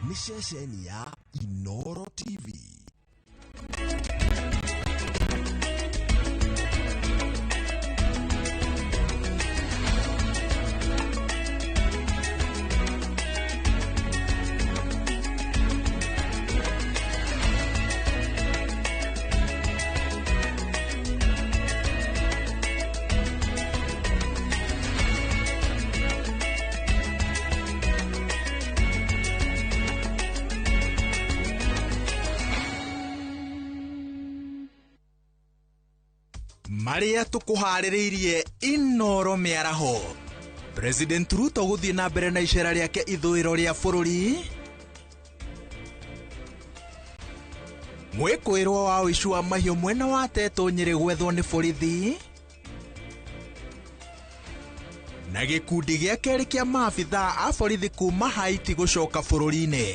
Nĩ ceceni ya Inoro TV. Marĩa tũkũharĩrĩirie Inoro mĩaraho. President Ruto gũthiĩ na mbere na icera rĩake ithũĩro rĩa bũrũri. Mwĩkũĩrwo wa ũici wa mahiũ mwena wa Tetũ Nyĩrĩ gwethwo nĩ borithi. Na gĩkundi gĩa kerĩ kĩa maabithaa a borithi kuma Haiti gũcoka bũrũri-inĩ.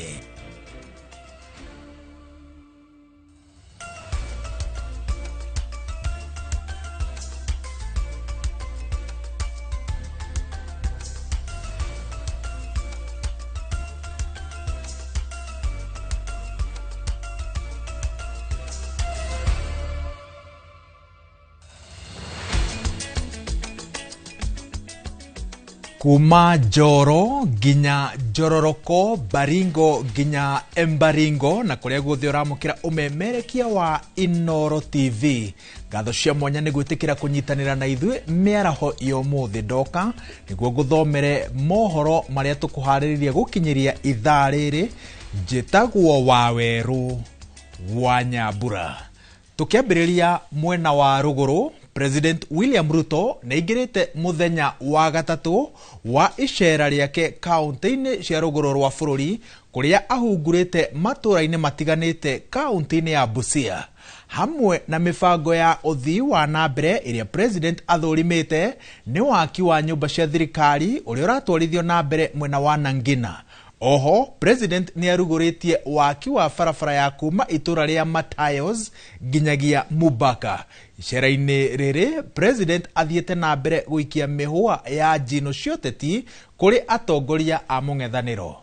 Kuma Njoro nginya Njororoko, Baringo nginya Embaringo, na kũrĩa guothe ũramũkĩra ũmemerekia wa Inoro TV. Ngatho cia mwanya nĩ gwĩtĩkĩra kũnyitanĩra na ithuĩ mĩaraho ya ũmũthĩ. Ndoka nĩguo ngũthomere mohoro marĩa tũkũharĩrĩria gũkinyĩria ithaa rĩrĩ. Njĩtagwo Wawerũ wa Nyambura. Tũkĩambĩrĩria mwena wa rũgũrũ, President William Ruto nĩ aingĩrĩte mũthenya wa gatatũ wa icera rĩake kaunti-inĩ cia rũgũrũ rwa bũrũri, kũrĩa ahungurĩte matũũra-inĩ matiganĩte kaunti-inĩ ya Busia, hamwe na mĩbango ya ũthii wa na mbere ĩrĩa President athũrimĩte nĩ waki wa nyũmba cia thirikari ũrĩa ũratwarithio na mbere mwena wa Nangina. Oho President nĩ arugũrĩtie waki wa barabara ya kuma itũra rĩa Matayos nginyagia Mubaka. Icera-inĩ rĩrĩ President athiĩte na mbere gũikia mĩhũa ya njino cia ũteti kũrĩ atongoria a mũng'ethanĩro.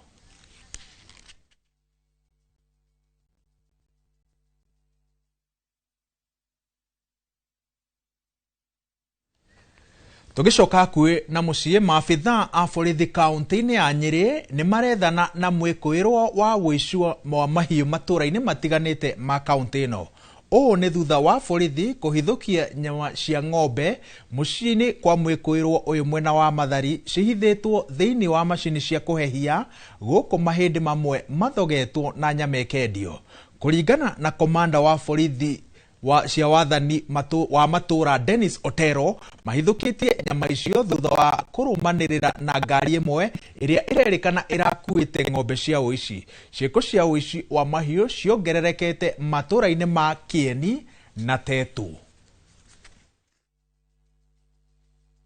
Tũgĩcoka hakuhĩ na mũciĩ, maabithaa a borithi kaunti-inĩ ya Nyĩrĩ nĩ marethana na mwĩkũĩrwo wa ũici wa mahiũ matũũra-inĩ matiganĩte ma kaunti ĩno. Ũũ nĩ thutha wa borithi kũhithũkia nyama cia ng'ombe mũciĩ-inĩ kwa mwĩkũĩrwo ũyũ mwena wa Mathari cihithĩtwo thĩinĩ wa macini cia kũhehia, gũkũ mahĩndĩ mamwe mathogetwo na nyama ĩkendio. Kũringana na komanda wa borithi wa cia wathani wa matũũra Dennis Otero, mahithũkĩtie nyama icio thutha wa kũrũmanĩrĩra na ngari ĩmwe ĩrĩa ĩrerĩkana ĩrakuĩte ng'ombe cia ũici. Ciĩko cia ũici wa mahiũ ciongererekete matũũra-inĩ ma Kieni na Tetu.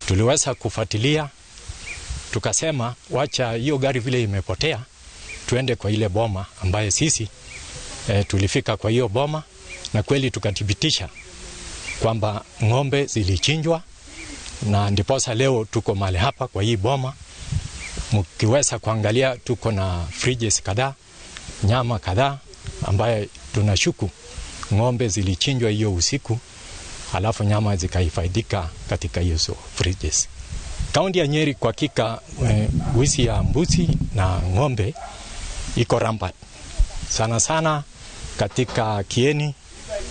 Tuliweza kufuatilia tukasema wacha hiyo gari vile imepotea tuende kwa ile boma ambaye sisi tulifika kwa hiyo boma na kweli tukathibitisha kwamba ng'ombe zilichinjwa, na ndiposa leo tuko mahali hapa kwa hii boma. Mkiweza kuangalia tuko na fridges kadhaa, nyama kadhaa ambaye tunashuku ng'ombe zilichinjwa hiyo usiku, alafu nyama zikahifadhika katika hizo fridges. Kaunti ya Nyeri kwa hakika wizi ya mbuzi na ng'ombe iko rampant sana sana katika Kieni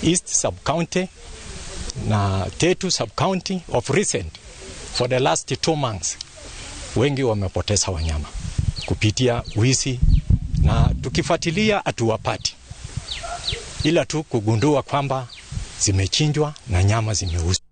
East Sub-County na Tetu Sub-County. Of recent, for the last 2 months, wengi wamepoteza wanyama kupitia wizi, na tukifuatilia hatuwapati, ila tu kugundua kwamba zimechinjwa na nyama zimeuzwa.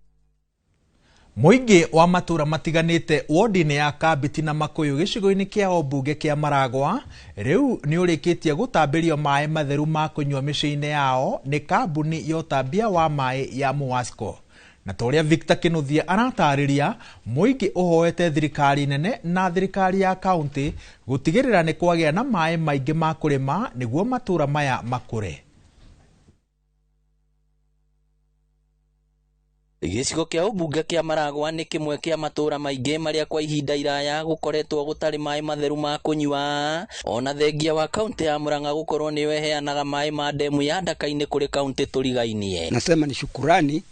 Mũingĩ wa matũũra matiganĩte wodi-inĩ ya Kambiti na Makuyu gĩcigo-inĩ kĩa ũmbunge kĩa Maragwa rĩu nĩ ũrĩkĩtie gũtambĩrio maĩ matheru ma kũnyua mĩciĩ-inĩ yao nĩ kambuni ya ũtambia wa maĩ ya Muwasco. Na ta ũrĩa Victor Kinuthia aratarĩria, mũingĩ ũhoete thirikari nene na thirikari ya kaunti gũtigĩrĩra nĩ kwagĩa na maĩ maingĩ ma kũrĩma nĩguo matũũra maya makũre. Gĩcigo kĩa ũmbunge kĩa Maragwa nĩ kĩmwe kĩa matũũra maingĩ marĩa kwa ihinda iraya gũkoretwo gũtarĩ maĩ matheru ma kũnyua, ona thengia wa kaunti ya Murang'a gũkorwo nĩyo ĩheanaga maĩ ma ndemu ya Ndaka-inĩ kũrĩ kaunti tũrigainie. Nasema ni shukurani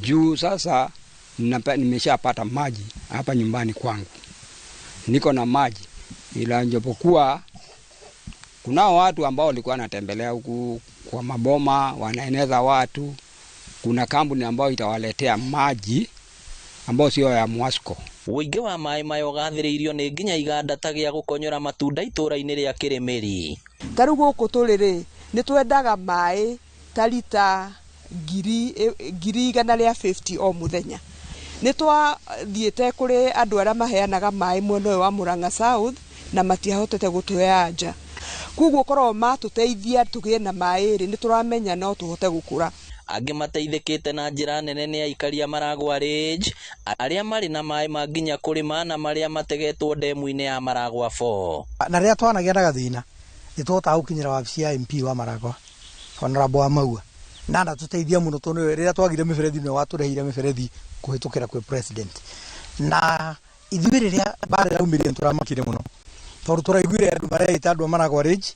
juu sasa nimeshapata maji hapa nyumbani kwangu, niko na maji, ila japokuwa kunao watu ambao walikuwa wanatembelea huku kwa maboma wanaeneza watu. Kuna kampuni ambayo itawaletea maji ambayo sio ya Mwasco. Ũingĩ wa maĩ maya ũgathĩrĩirio nĩ nginya iganda ta gĩa gũkonyora matunda itũũra-inĩ rĩa Kĩrĩmĩri. Ta rĩu gũkũ tũrĩ rĩ, nĩ twendaga maĩ ta rita 150,000 o mũthenya. Nĩ twathiĩte kũrĩ andũ arĩa maheanaga maĩ mwena ũyũ wa Murang'a South na matiahotete gũtũhe anja. Koguo korwo matũteithia tũgĩe na maĩ rĩ, nĩ tũramenya no tũhote gũkũra. Angĩ mateithĩkĩte na njĩra nene nĩ aikari a Maragwa Ridge arĩa marĩ na maĩ ma nginya kũrĩma na marĩa mategetwo ndemu-inĩ ya Maragwa 4. Na rĩrĩa twanagĩa na gathĩna nĩ tũhotaga gũkinyĩra wabici ya MP wa Maragwa Honorable wa Maua na ndatũteithia mũno tondũ rĩrĩa twagire mĩberethi nĩwe watũreheire mĩberethi kũhĩtũkĩra kwĩ president. Na ithuĩ rĩrĩa mbara ĩraumĩrire nĩ tũramakire mũno tondũ tũraiguire andũ mareita andũ a Maragwa Ridge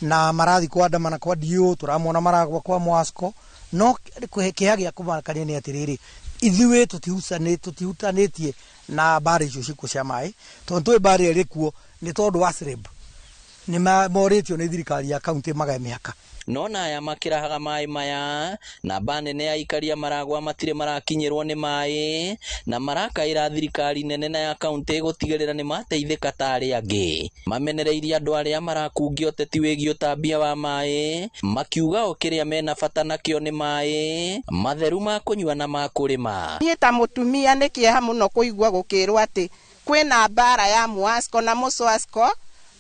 na marathi kwandamana kwa DO, tũramona Maragwa kwa Mwasco. No kĩeha gĩa kũmakania nĩ atĩrĩrĩ, ithuĩ tũtihutanĩtie na mbara icio cikuo cia maĩ tondũ tũĩ mbara ĩrĩ kuo nĩ tondũ wa SREB nĩ morĩtio nĩ thirikari ya kaunti magae mĩhaka. No naya makĩrahaga maĩ maya namba nene ya aikari a Maragwa matirĩ marakinyĩrwo nĩ maĩ na marakaĩra thirikari nene na ya kaunti gũtigĩrĩra nĩ mateithĩka ta arĩa angĩ. Mamenereirie andũ arĩa marakungia ũteti wĩgiĩ ũtambia wa maĩ makiuga o kĩrĩa mena bata nakĩo nĩ maĩ matheru ma kũnyua na ma kũrĩma. Niĩ ta mũtumia nĩ kĩeha mũno kũigua gũkĩrwo atĩ kwĩna mbara ya Mwasco na Mũswasco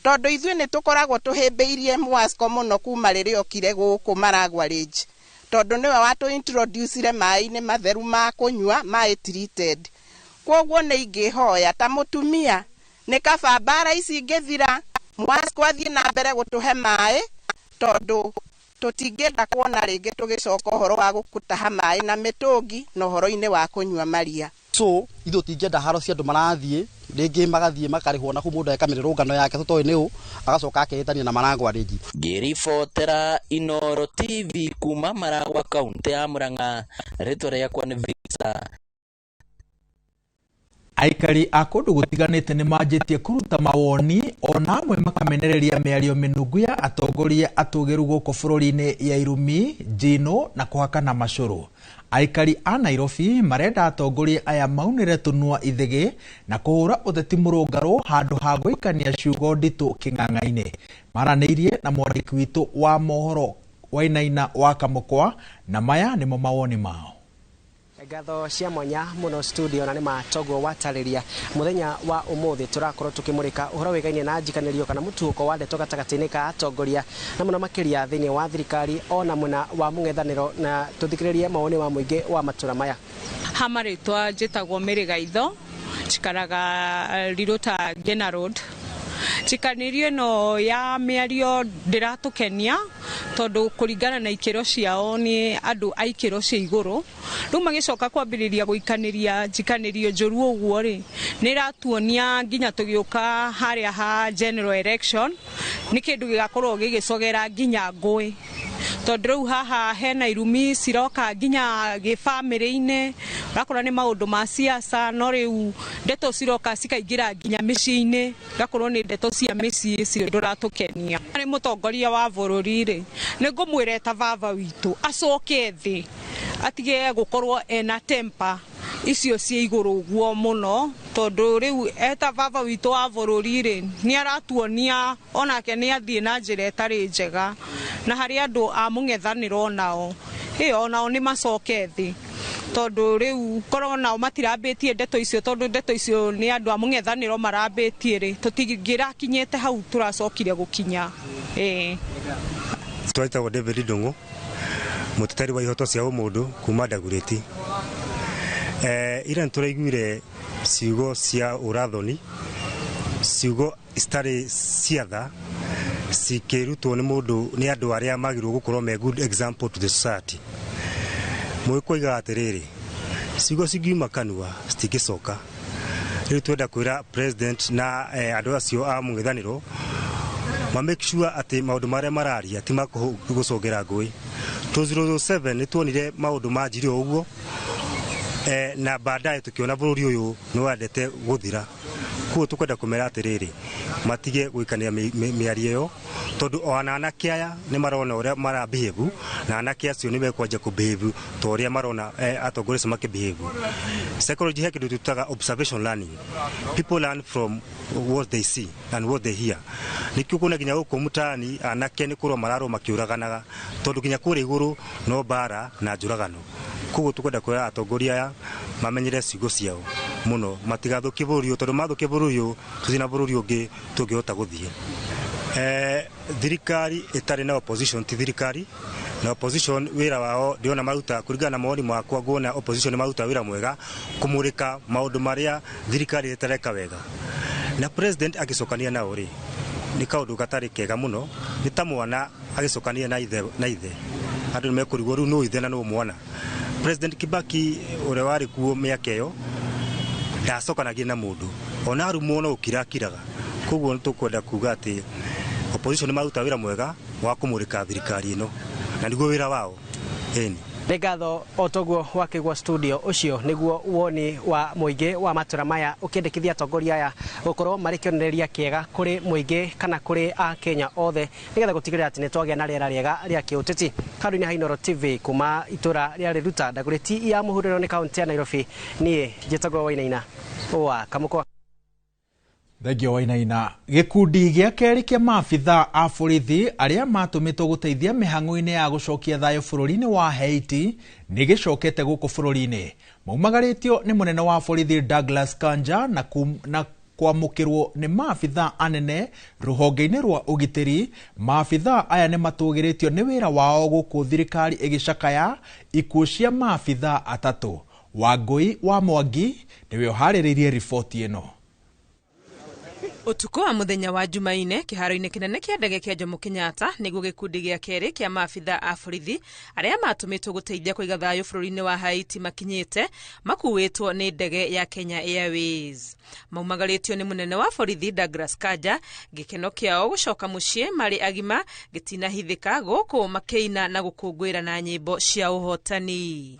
tondũ ithuĩ nĩ tũkoragwo tũhĩmbĩirie Mwasco mũno kuma rĩrĩa okire gũkũ Maragwa Ridge tondũ nĩwe watũ introducire maĩ-inĩ matheru ma kũnyua maĩ treated. Kwoguo nĩ ingĩhoya ta mũtumia nĩ kaba mbara ici ingĩthira Mwasco athiĩ na mbere gũtũhe maĩ tondũ tũtingĩenda kuona rĩngĩ tũgĩcoka ũhoro wa gũtaha maĩ na mĩtũngi na ũhoro-inĩ wa kũnyua maria. So ithuĩ tũtingĩenda haro cia andũ marathiĩ rĩngĩ magathiĩ makarĩhwo na kũu mũndũ eka mĩrũrũngano yake tũtoĩ nĩ ũ agacoka akehĩtania na Maragwa Ridge. Ngĩribotera Inooro TV kuma Maragwa kaunti ya Murang'a, rĩtwa rĩakwa nĩ Victor. Aikari a kũndũ gũtiganĩte nĩ manjĩtie kũruta mawoni ona amwe makamenereria mĩario mĩnungu ya atongoria atũgĩru gũkũ bũrũri-inĩ ya irumi, njino na kũhakana macũrũ. Aikari a Nairobi marenda atongoria aya maunĩre tũnua ithĩgĩ na kũhũra ũteti mũrũngarũ handũ ha gũikania ciugo nditũ kĩng'ang'a-inĩ. Maranĩirie na mwandĩki witũ wa mohoro Wainaina wa Kamũkwa na maya nĩmo mawoni mao. Ngatho cia mwanya muno studio na nĩ matoguo watarĩria muthenya wa umuthi tũrakorwo tũkĩmũrĩka ũhoro wĩgainie na njikanĩrio kana mũtuthũko wa ndeto gatagatĩ-inĩ ka atongoria na mũno makĩria thĩinĩ wa thirikari ona mwena wa mũng'ethanĩro na tũthikĩrĩrie mawoni wa mũingĩ wa matũra maya. Ha marĩtwa njĩtagwo Mary Gaitho, njikaraga Riruta Ngena Road. Njikanĩrio ĩno ya mĩario ndĩratũkenia tondũ kũringana na ikĩro ciao nĩ andũ a ikĩro cia igũrũ. Rĩu magĩcoka kwambĩrĩria gũikanĩria njikanĩrio njũru ũguo rĩ, nĩ ĩratuonia nginya tũgĩũka harĩa ha general election nĩ kĩndũ gĩgakorwo gĩgĩcogera nginya ngũĩ. Tondũ rĩu haha hena irumi ciroka nginya gĩbamĩrĩ-inĩ, ũrakora nĩ maũndũ ma siasa, no rĩu ndeto ciroka cikaingĩra nginya mĩciĩ-inĩ, igakorwo nĩ ndeto cia mĩciĩ cio ndũratũkenia. Nĩ mũtongoria wa bũrũri rĩ, nĩ ngũmwĩra ta baba witũ acoke thĩ atige gũkorwo ena temper icio cia igũrũ ũguo mũno tondũ rĩu eta baba witũ wa bũrũri rĩ, nĩ aratuonia onake nĩ athiĩ na njĩra ĩtarĩ njega, na harĩ andũ a mũng'ethanĩro nao ĩ onao nĩ macoke thĩ tondũ rĩu korwo nao matirambĩtie ndeto icio tondũ ndeto icio nĩ andũ a mũng'ethanĩro marambĩtie rĩ, tũtingĩrakinyĩte hau tũracokire gũkinya. Ĩ twetagwo David Ndung'u, mũteteri wa ihoto cia ũmũndũ kuma Dagoretti. Ira nĩtũraiguire ciugo cia ũrathoni, ciugo citarĩ cia tha cikĩrutwo nĩ mũndũ nĩ andũ arĩa magĩrĩirwo gũkorwo me good example to the society. Mũgĩkũyũ oigaga atĩrĩrĩ, Ciugo cingiuma kanua citingĩcoka. Rĩu twenda kwĩra president na andũ acio a mũng'ethanĩro ma make sure atĩ maũndũ marĩa mararia ti ma gũcongera ngũĩ. 2007 nĩ tuonire maũndũ manjirie o ũguo, na baadaye tukiona bũrũri ũyũ nĩ wendete gũthira. Koguo tũkwenda kũmera atĩrĩrĩ, matige gwĩkania mĩario ĩyo, tondũ ona anake aya nĩ marona ũrĩa mara behave, na anake acio nĩ mekwanjia kũ behave ta ũrĩa marona atongoria acio makĩ behave. Psychology he kĩndũ twĩtaga observation learning. People learn from what they see and what they hear. Nĩkĩo kuona nginya gũkũ mtaani anake nĩ kũrũa mararũa makĩũraganaga, tondũ nginya kũrĩa igũrũ no mbara na njũragano. Koguo tũkwenda kwĩra atongoria aya mamenyere ciugo ciao mũno, matigathũkie bũrũri ũyũ, tondũ mathũkia bũrũri ũyũ tũtirĩ na bũrũri ũngĩ tũngĩhota gũthiĩ. Thirikari ĩtarĩ na opposition ti thirikari, na opposition wĩra wao ndĩrona marutaga kũringana na mawoni makwa, nguona opposition nĩ marutaga wĩra mwega kũmũrĩka maũndũ marĩa thirikari ĩtareka wega. Na president agĩcokania nao rĩ, nĩ kaũndũ gatarĩ kega mũno, nĩ ta mwana agĩcokania na ithe, na ithe. Andũ nĩ mekũrigwo rĩu nũ ithe na nũ mwana. President Kibaki ũrĩa warĩ kuo mĩaka ĩyo ndacokanagia na mũndũ, ona arumwo no gũkira akiraga. Koguo nĩ tũkwenda kuga atĩ opposition nĩ maruta wĩra mwega wa kũmũrĩka thirikari ĩno, na nĩguo wĩra wao. Ĩni. Nĩ ngatho o toguo wakĩgwa studio. Ũcio nĩguo woni wa mũingĩ wa matũra maya ũkĩendekithia atongoria aya gũkorwo marĩ kĩonereria kĩega kũrĩ mũingĩ kana kũrĩ akenya othe, nĩgetha gũtigĩrĩra atĩ nĩ twagĩa na rĩera rĩega rĩa kĩũteti. Kandũ-inĩ ha Inooro TV kuma itũra rĩa Riruta Dagoretti ya mũhurĩro nĩ kaũntĩ ya Nairobi, niĩ njĩtagwo Wainaina wa Kamũkwa. Thengio Wainaina. Gĩkundi gĩa kerĩ kĩa maabitha a borithi arĩa matũmĩtwo gũteithia mĩhang'o-inĩ ya gũcokia thayũ bũrũri-inĩ wa Haiti nĩ gĩcokete gũkũ bũrũri-inĩ. Maumagarĩtio nĩ mũnene wa borithi Douglas Kanja na kwamũkĩrwo nĩ maabitha anene rũhonge-inĩ rwa ũgitĩri. Maabitha aya nĩ matũgĩrĩtio nĩ wĩra wao gũkũ thirikari ĩgĩcakaya ikuũ cia maabitha atatũ. Wangũi wa Mwangi nĩwe ũharĩrĩirie riboti ĩno. Ũtukũ wa mũthenya wa Jumaine kĩharo-inĩ kĩnene kĩa ndege kĩa Jomo Kenyatta nĩguo gĩkundi gĩa kerĩ kĩa maabitha a borithi arĩa matũmĩtwo gũteithia kũiga thayũ bũrũri-inĩ wa Haiti makinyĩte makuĩtwo nĩ ndege ya Kenya Airways. Maumagarĩtio nĩ mũnene wa borithi Douglas Kanja, gĩkeno kĩao gũcoka mũciĩ marĩ agima gĩtinahithĩka gũkũ makĩina na gũkũngũĩra na nyĩmbo cia ũhotani.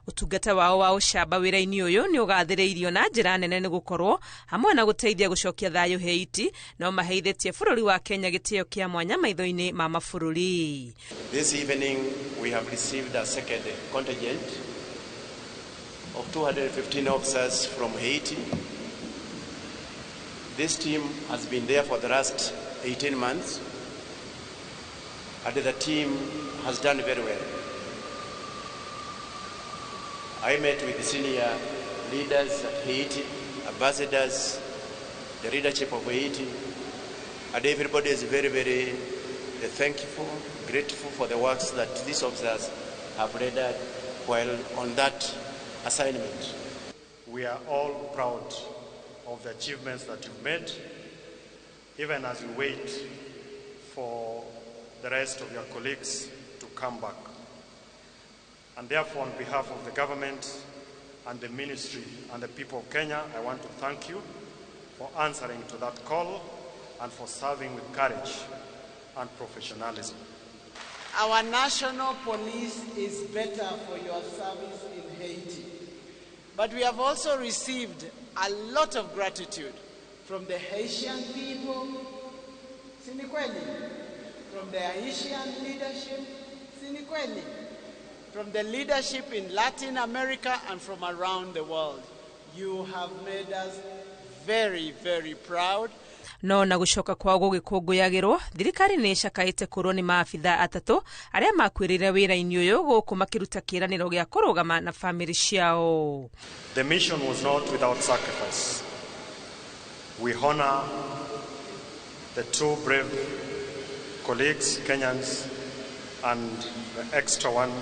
Ũtungata wao wa ũcamba wĩra-inĩ ũyũ nĩ ũgathĩrĩirio na njĩra nene nĩ gũkorwo hamwe na gũteithia gũcokia thayũ Haiti no maheithĩtie bũrũri wa Kenya gĩtĩo kĩa mwanya maitho-inĩ ma mabũrũri. This evening we have received a second contingent of 215 officers from Haiti. This team has been there for the last 18 months, and the team has done very well. I met with the senior leaders at Haiti, ambassadors, the leadership of Haiti, and everybody is very, very thankful, grateful for the works that these officers have rendered while on that assignment. We are all proud of the achievements that you've made, even as you wait for the rest of your colleagues to come back. And therefore, on behalf of the government and the ministry and the people of Kenya, I want to thank you for answering to that call and for serving with courage and professionalism. Our national police is better for your service in Haiti. But we have also received a lot of gratitude from the Haitian people, si ni kweli, from the Haitian leadership, si ni kweli, from the leadership in Latin America and from around the world. You have made us very, very proud. No na gũcoka kwao gũgĩkũngũyagĩrwo, thirikari nĩ ĩcakaĩte kũrwo nĩ maabitha atatũ arĩa makuĩrĩire wĩra-inĩ ũyũ gũkũ makĩruta kĩĩranĩro gĩa kũrũgama na bamĩrĩ ciao. The mission was not without sacrifice. We honor the two brave colleagues, Kenyans, and the extra one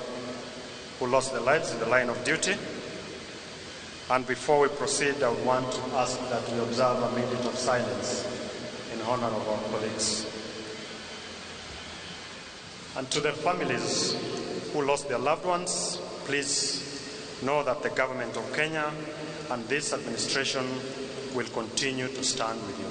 who lost their lives in the line of duty. And before we proceed, I would want to ask that we observe a minute of silence in honor of our colleagues. And to the families who lost their loved ones, please know that the government of Kenya and this administration will continue to stand with you.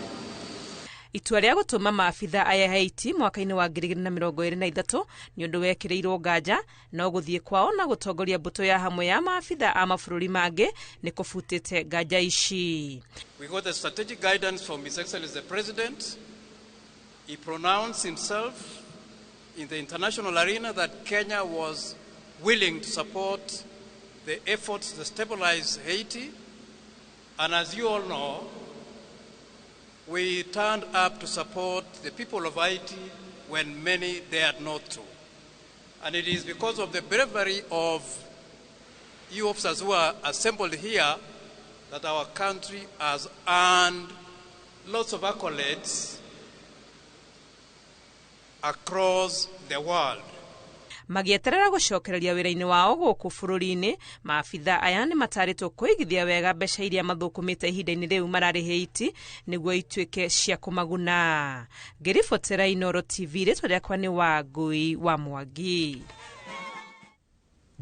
Itua rĩa gũtũma maabitha aya Haiti mwaka-inĩ wa 2023 nĩ ũndũ wekĩrĩirwo nganja, no gũthiĩ kwao na gũtongoria mbũtũ ya hamwe ya maabitha a mabũrũri mangĩ nĩ kũbutĩte nganja ici. We got the strategic guidance from His Excellency the President. He pronounced himself in the international arena that Kenya was willing to support the efforts to stabilize Haiti. And as you all know, we turned up to support the people of Haiti when many dared not to. And it is because of the bravery of you officers who are assembled here that our country has earned lots of accolades across the world. Magĩeterera gũcokereria wĩra-inĩ wao gũkũ bũrũri-inĩ, maabitha aya nĩ matarĩtwo kũigithia wega mbeca iria mathũkũmĩte ihinda-inĩ rĩu mararĩ Haiti nĩguo ituĩke cia kũmaguna. Ngĩribotera Inooro TV, rĩtwa rĩakwa nĩ Wangui wa Mwangi.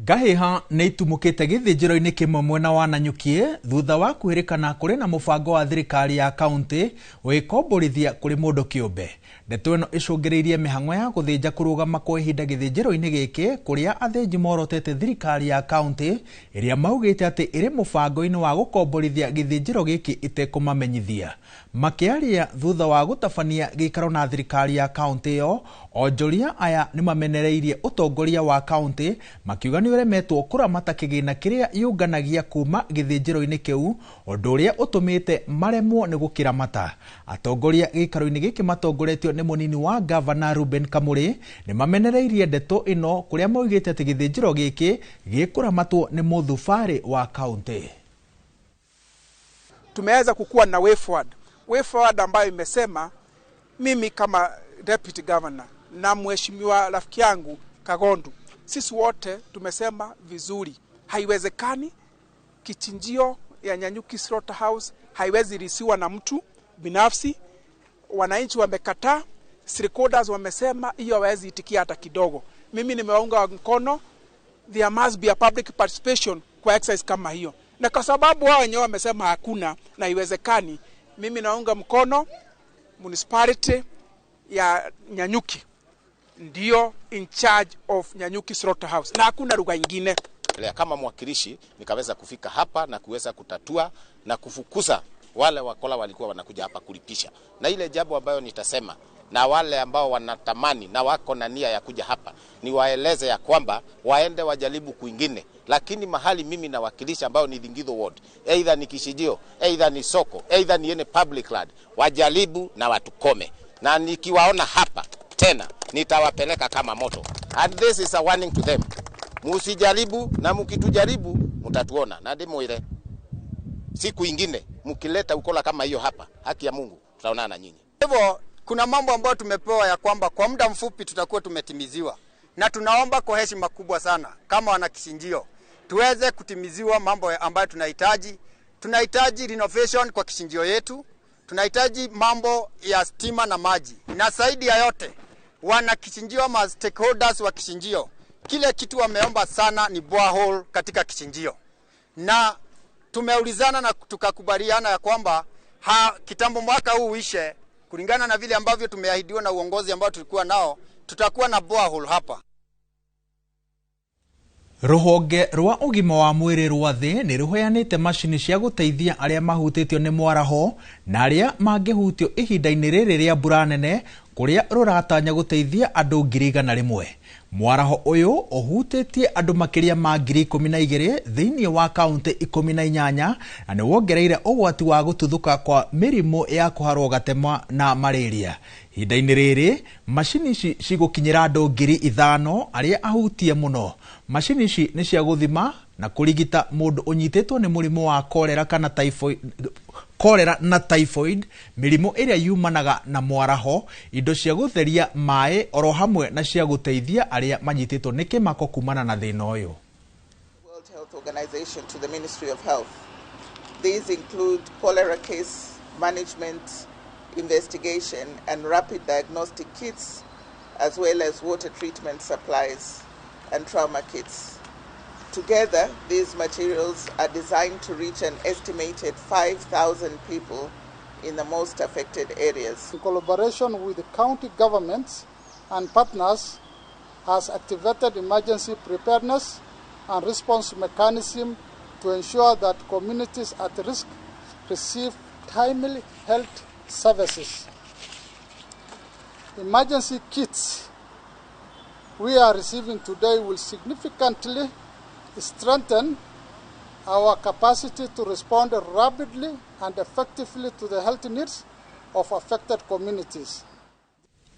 Ngahĩha nĩ itumũkĩte gĩthĩnjĩro-inĩ kĩmwe mwena wa Nanyuki thutha wa kwĩrĩkana kũrĩ na mũbango wa thirikari ya kaunti wĩkomborithia kũrĩ mũndũ kĩũmbe. Ndeto ĩno ĩcũngĩrĩirie mĩhang'o ya gũthĩnja kũrũgama kwa ihinda gĩthĩnjĩro-inĩ gĩkĩ kũrĩa athĩnji morotete thirikari ya kaunti ĩrĩa maugĩte atĩ ĩrĩ mũbango-inĩ wa gũkomborithia gĩthĩnjĩro gĩkĩ ĩtekũmamenyithia. Makĩaria thutha wa gũtabania gĩikaro na thirikari ya kaunti ĩyo, onjoria aya nĩmamenereirie ũtongoria wa kaunti makiuga nĩ ũremetwo kũramata kĩgĩna kĩrĩa yũnganagia kuma gĩthĩnjĩro-inĩ kĩu, ũndũ ũrĩa ũtũmĩte maremwo nĩ gũkĩramata. Atongoria gĩikaro-inĩ gĩkĩ matongoretio nĩ mũnini wa gavana Ruben Kamuri nĩmamenereirie ndeto ĩno kũrĩa maugĩte atĩ gĩthĩnjĩro gĩkĩ gĩkũramatwo nĩ mũthubarĩ wa kaunti. Tumeweza kukua na way forward. Way forward ambayo imesema mimi kama deputy governor na mheshimiwa rafiki yangu Kagondu, sisi wote tumesema vizuri, haiwezekani kichinjio ya Nanyuki Slaughterhouse haiwezi risiwa na mtu binafsi. Wananchi wamekataa, stakeholders wamesema hiyo hawezi itikia hata kidogo. Mimi nimewaunga mkono, there must be a public participation kwa exercise kama hiyo, na kwa sababu wao wenyewe wamesema hakuna na haiwezekani, mimi naunga mkono municipality ya Nanyuki ndio in charge of Nanyuki Slaughterhouse na hakuna lugha nyingine. Kama mwakilishi nikaweza kufika hapa na kuweza kutatua na kufukuza wale wakola walikuwa wanakuja hapa kulipisha. Na ile jambo ambayo nitasema na wale ambao wanatamani na wako na nia ya kuja hapa, niwaeleze ya kwamba waende wajaribu kwingine, lakini mahali mimi nawakilisha ambao ni Thingitho Ward, either ni Kishijio, either ni soko, either ni any public land, wajaribu na watukome. Na nikiwaona hapa tena nitawapeleka kama moto. And this is a warning to them. Musijaribu, na mkitujaribu mtatuona. Na ndimwire siku ingine mkileta ukola kama hiyo hapa, haki ya Mungu tutaonana nyinyi. Hivyo kuna mambo ambayo tumepewa ya kwamba kwa muda mfupi tutakuwa tumetimiziwa, na tunaomba kwa heshima kubwa sana kama wana Kichinjio tuweze kutimiziwa mambo ambayo tunahitaji. Tunahitaji renovation kwa kichinjio yetu, tunahitaji mambo ya stima na maji, na zaidi ya yote wana Kichinjio ma stakeholders wa Kichinjio, kile kitu wameomba sana ni borehole katika Kichinjio. Na tumeulizana na tukakubaliana ya kwamba kitambo mwaka huu uishe, kulingana na vile ambavyo tumeahidiwa na uongozi ambao tulikuwa nao, tutakuwa na borehole hapa. Rũhonge rwa ũgima wa mwĩrĩ rwa thĩ nĩ rũheanĩte macini cia gũteithia arĩa mahutĩtio nĩ mwaraho na arĩa mangĩhutio ihinda-inĩ rĩrĩ rĩa mbura nene, kũrĩa rũratanya gũteithia andũ 100,000. Mwaraho ũyũ ũhutĩtie andũ makĩria ma 12,000 thĩinĩ wa kaunti 18 na nĩ wongereire ũgwati wa gũtuthũka kwa mĩrimũ ya kũharwo gatema na malaria. Ihinda-inĩ rĩrĩ macini ici cigũkinyĩra andũ 5,000 arĩa ahutie mũno. Macini ici nĩ cia gũthima na kũrigita mũndũ ũnyitĩtwo nĩ mũrimũ wa kolera kana typhoid, kolera na typhoid, mĩrimũ ĩrĩa yumanaga na mwaraho, indo cia gũtheria maĩ oro hamwe na cia gũteithia arĩa manyitĩtwo nĩ kĩmako kumana na thĩna ũyũ. World Health Organization to the Ministry of Health. These include cholera case management, investigation and rapid diagnostic kits, as well as water treatment supplies and trauma kits. Together, these materials are designed to reach an estimated 5,000 people in the most affected areas. In collaboration with the county governments and partners, has activated emergency preparedness and response mechanism to ensure that communities at risk receive timely health services. Emergency kits we are receiving today will significantly strengthen our capacity to respond rapidly and effectively to the health needs of affected communities.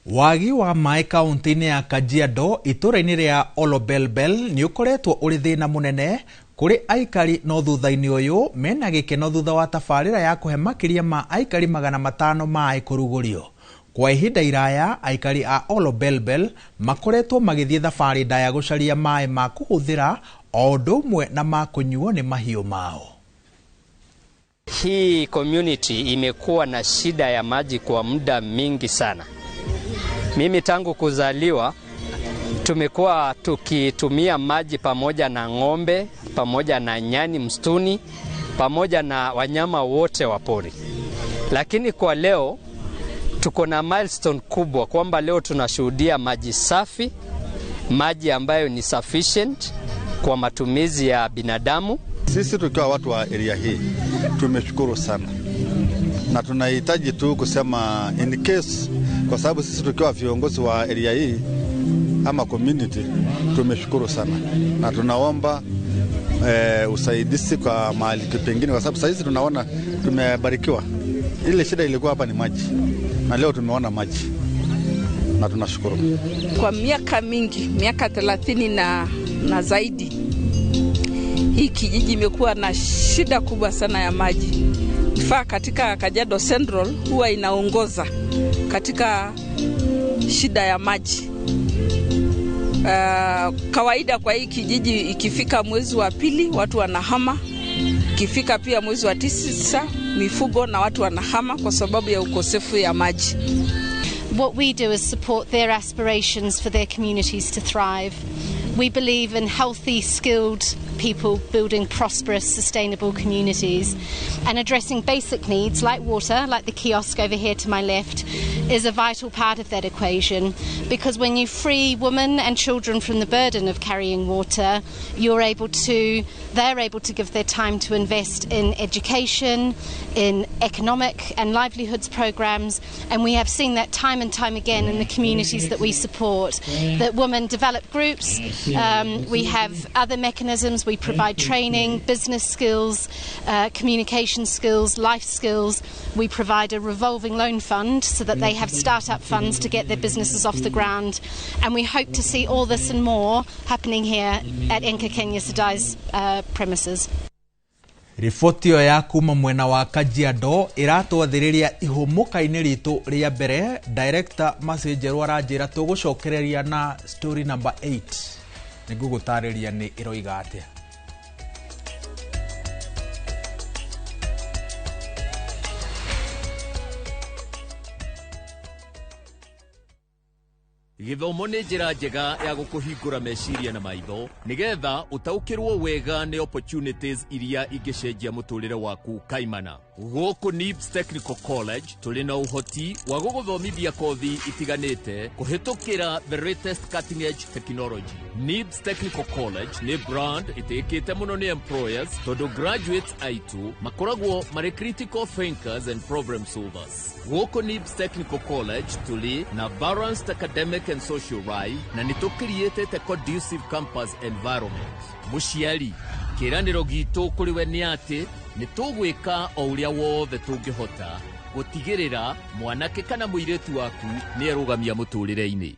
Wagi wa maĩ kaunti-inĩ ya Kajiado itũra-inĩ rĩa Olobelbel nĩ ũkoretwo ũrĩ thĩna mũnene kũrĩ aikari no thutha-inĩ ũyũ mena gĩkeno thutha wa tabarĩra ya kũhe makĩria ma aikari 500 maĩ kũrugũrio. Kwa ihinda iraya aikari a Olobelbel makoretwo magĩthiĩ thabarĩ ndaya gũcaria maĩ ma kũhũthĩra o ũndũ ũmwe na ma kũnyuo nĩ mahiũ mao. Hii community imekuwa na shida ya maji kwa muda mingi sana. Mimi tangu kuzaliwa tumekuwa tukitumia maji pamoja na ng'ombe, pamoja na nyani msituni, pamoja na wanyama wote wa pori. Lakini kwa leo tuko na milestone kubwa kwamba leo tunashuhudia maji safi, maji ambayo ni sufficient kwa matumizi ya binadamu. Sisi tukiwa watu wa area hii tumeshukuru sana, na tunahitaji tu kusema in case, kwa sababu sisi tukiwa viongozi wa area hii ama community tumeshukuru sana, na tunaomba usaidizi kwa mahali pengine, kwa sababu sasa tunaona tumebarikiwa. Ile shida ilikuwa hapa ni maji, na leo tumeona maji na tunashukuru. Kwa miaka mingi, miaka 30 na zaidi, hii kijiji imekuwa na shida kubwa sana ya maji. Ifaa katika Kajiado Central huwa inaongoza katika shida ya maji. Kawaida kwa hii kijiji ikifika mwezi wa pili watu wanahama, ikifika pia mwezi wa 9 mifugo na watu wanahama kwa sababu ya ukosefu ya maji. What we do is support their aspirations for their communities to thrive. We believe in healthy, skilled people building prosperous, sustainable communities, and addressing basic needs like water, like the kiosk over here to my left, is a vital part of that equation, because when you free women and children from the burden of carrying water, they're able to give their time to invest in education, in economic and livelihoods programs, and we have seen that time and time again in the communities that we support, that women develop groups. We have other mechanisms. We provide training, business skills, communication skills, life skills. We provide a revolving loan fund so that they have start-up funds to get their businesses off the ground. And we hope to see all this and more happening here at Enka Kenya Sedai's premises. Riboti ĩyo ya kuma mwena wa Kajiado ĩratwathĩrĩria ihũmũka-inĩ ritũ rĩa mbere. Director Mercy Njerũ aranjĩra tũgũcokereria na story number 8. Nĩngũgũtarĩria nĩ ĩroiga atĩa. Gĩthomo nĩ njĩra njega ya gũkũhingũra meciria na maitho nĩgetha ũtaũkĩrwo wega nĩ opportunities iria ingĩcenjia mũtũrĩre waku kaimana. Gũkũ NIBS Technical College tũrĩ na ũhoti wa gũgũthomithia kothi itiganĩte kũhĩtũkĩra the latest cutting edge technology. NIBS Technical College nĩ brand ĩtĩkĩte mũno nĩ employers tondũ graduates aitũ makoragwo marĩ critical thinkers and problem solvers. Gũkũ NIBS Technical College tũrĩ na balanced academic and social life na nĩ tũkiriĩtĩte conducive campus environment. Mũciari, kĩĩranĩro gitũ kũrĩ we nĩ atĩ nĩ tũgwĩka o ũrĩa wothe tũngĩhota gũtigĩrĩra mwanake kana mũirĩtu waku nĩ erũgamia mũtũrĩre-inĩ.